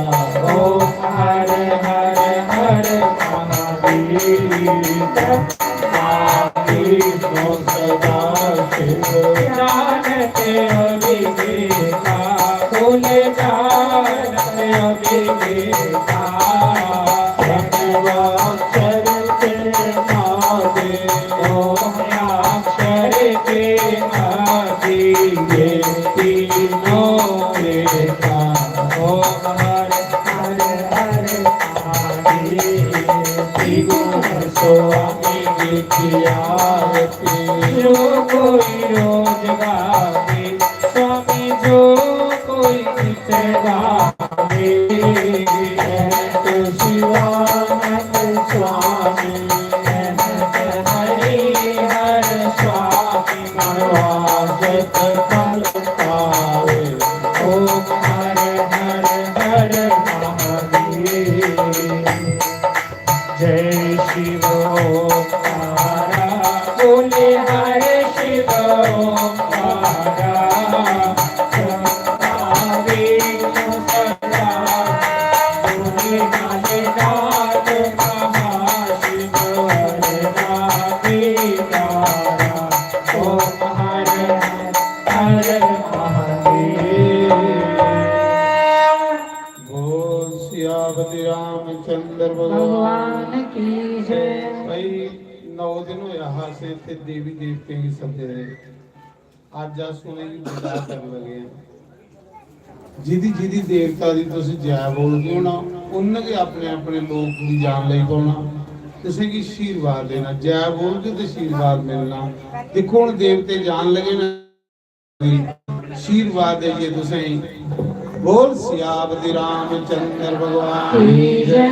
ओम हर हर हर महादेव। विष्णु सदा शिव। जानत अविवेका। बोले जानत अविवेका। प्रणवाक्षर के माते। ओम अक्षर के माते। ये तीनों एका। ओम हर हर हर महादेव। त्रिगुण स्वामी की आरती। जो कोई रोज गावे, स्वामी जो कोई नित गावे। संत शिवानंद स्वामी, संत हरि हर स्वामी, नवाजत फल पावे। ओम हर हर हर महादेव। जय शिव ओंकारा। बोले हर शिव ओंकारा। ब्रह्मा विष्णु सदा। बोले नाले नाथ महाशिव हर नाम प्यारा। ओम हर हर हर महादेव। बोल सियापति रामचंद्र भगवान भगवान की जय। भाई, नौ दिन होया हा असें इत्थे देवी देवतें गी सद्दे दे। अज्ज अस उ'नेंगी विदा करन लगे आं। जिदी जिदी देवता दी तुस जय बोलदे हो ना, उन्न गै अपने अपने लोक गी जान लगी पौना। तुसेंगी आशीर्वाद देना, जय बोलगे ते आशीर्वाद मिलना। दिक्खो, हुन देवते जान लगे ना, आशीर्वाद देइए तुसेंगी। बोल सियापति रामचंद्र भगवान की जय।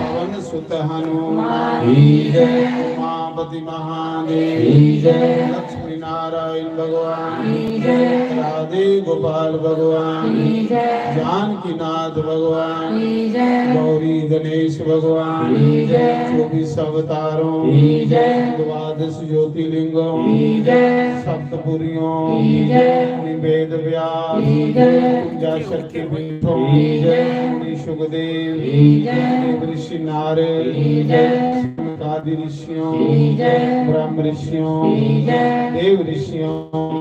पवन सुत हनुमान की जय। उमा पति महादेव की जय। लक्ष्मी नारायण भगवान की जय। राधे गोपाल भगवान की जय। जानकी नाथ भगवान की जय। गौरी गणेश भगवान की जय। चौबीस अवतारों की जय। द्वादश ज्योतिर्लिंगों की जय। सप्तपुरियों की जय। वेद व्यास की जय। पूजा शक्ति पीठों की जय। मुनि सुखदेव की जय। ऋषि नारद की जय। आदि ऋषियों की जय। ब्रह्म ऋषियों की जय। देव ऋषियों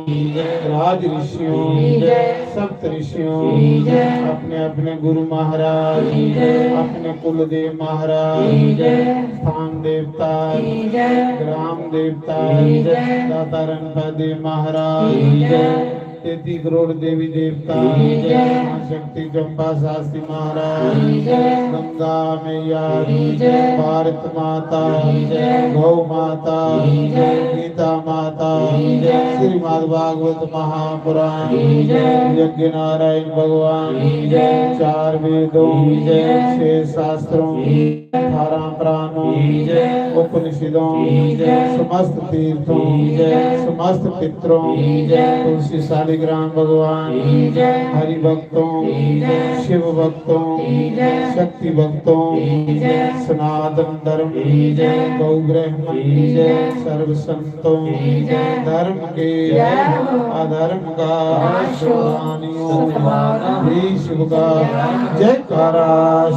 की जय। राज ऋषियों की जय। सप्त ऋषियों की जय। अपने अपने गुरु महाराज की जय। अपने कुलदेव महाराज की जय। स्थान देवता की जय। ग्राम देवता की जय। दाता रणपति महाराज की जय। तैंतीस करोड़ देवी देवता की जय। माँ शक्ति चंपा शास्त्री महाराज की जय। गंगा मैया की जय। भारत माता की जय। गौ माता की जय। गीता माता की जय। श्रीमद् भागवत महापुराण की जय। यज्ञ नारायण भगवान की जय। चार वेदों की जय। छह शास्त्रों की जय। अठारह पुराणों की जय। उपनिषदों की जय। समस्त तीर्थों की जय। समस्त पितरों की जय। तुलसी शालिग्राम भगवान की जय। हरि भक्तों की जय। शिव भक्तों की जय। शक्ति भक्तों की जय। सनातन धर्म की जय। गौ ब्राह्मण की जय। सर्व संतों की जय। धर्म के जय हो। अधर्म का नाश हो। हानियों सतमाना। भी शिव का जय। जयकारा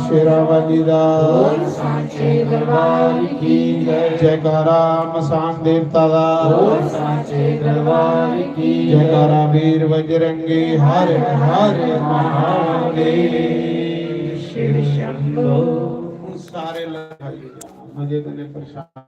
शेरा वाली दा। बोल सांचे दरबार की जय। जयकारा मसान देवता दा। बोल सांचे दरबार की जय। जयकारा वीर बजरंगी हर हर महादेव। शिव शंभो। सारे लग मजे कन्नै प्रसाद।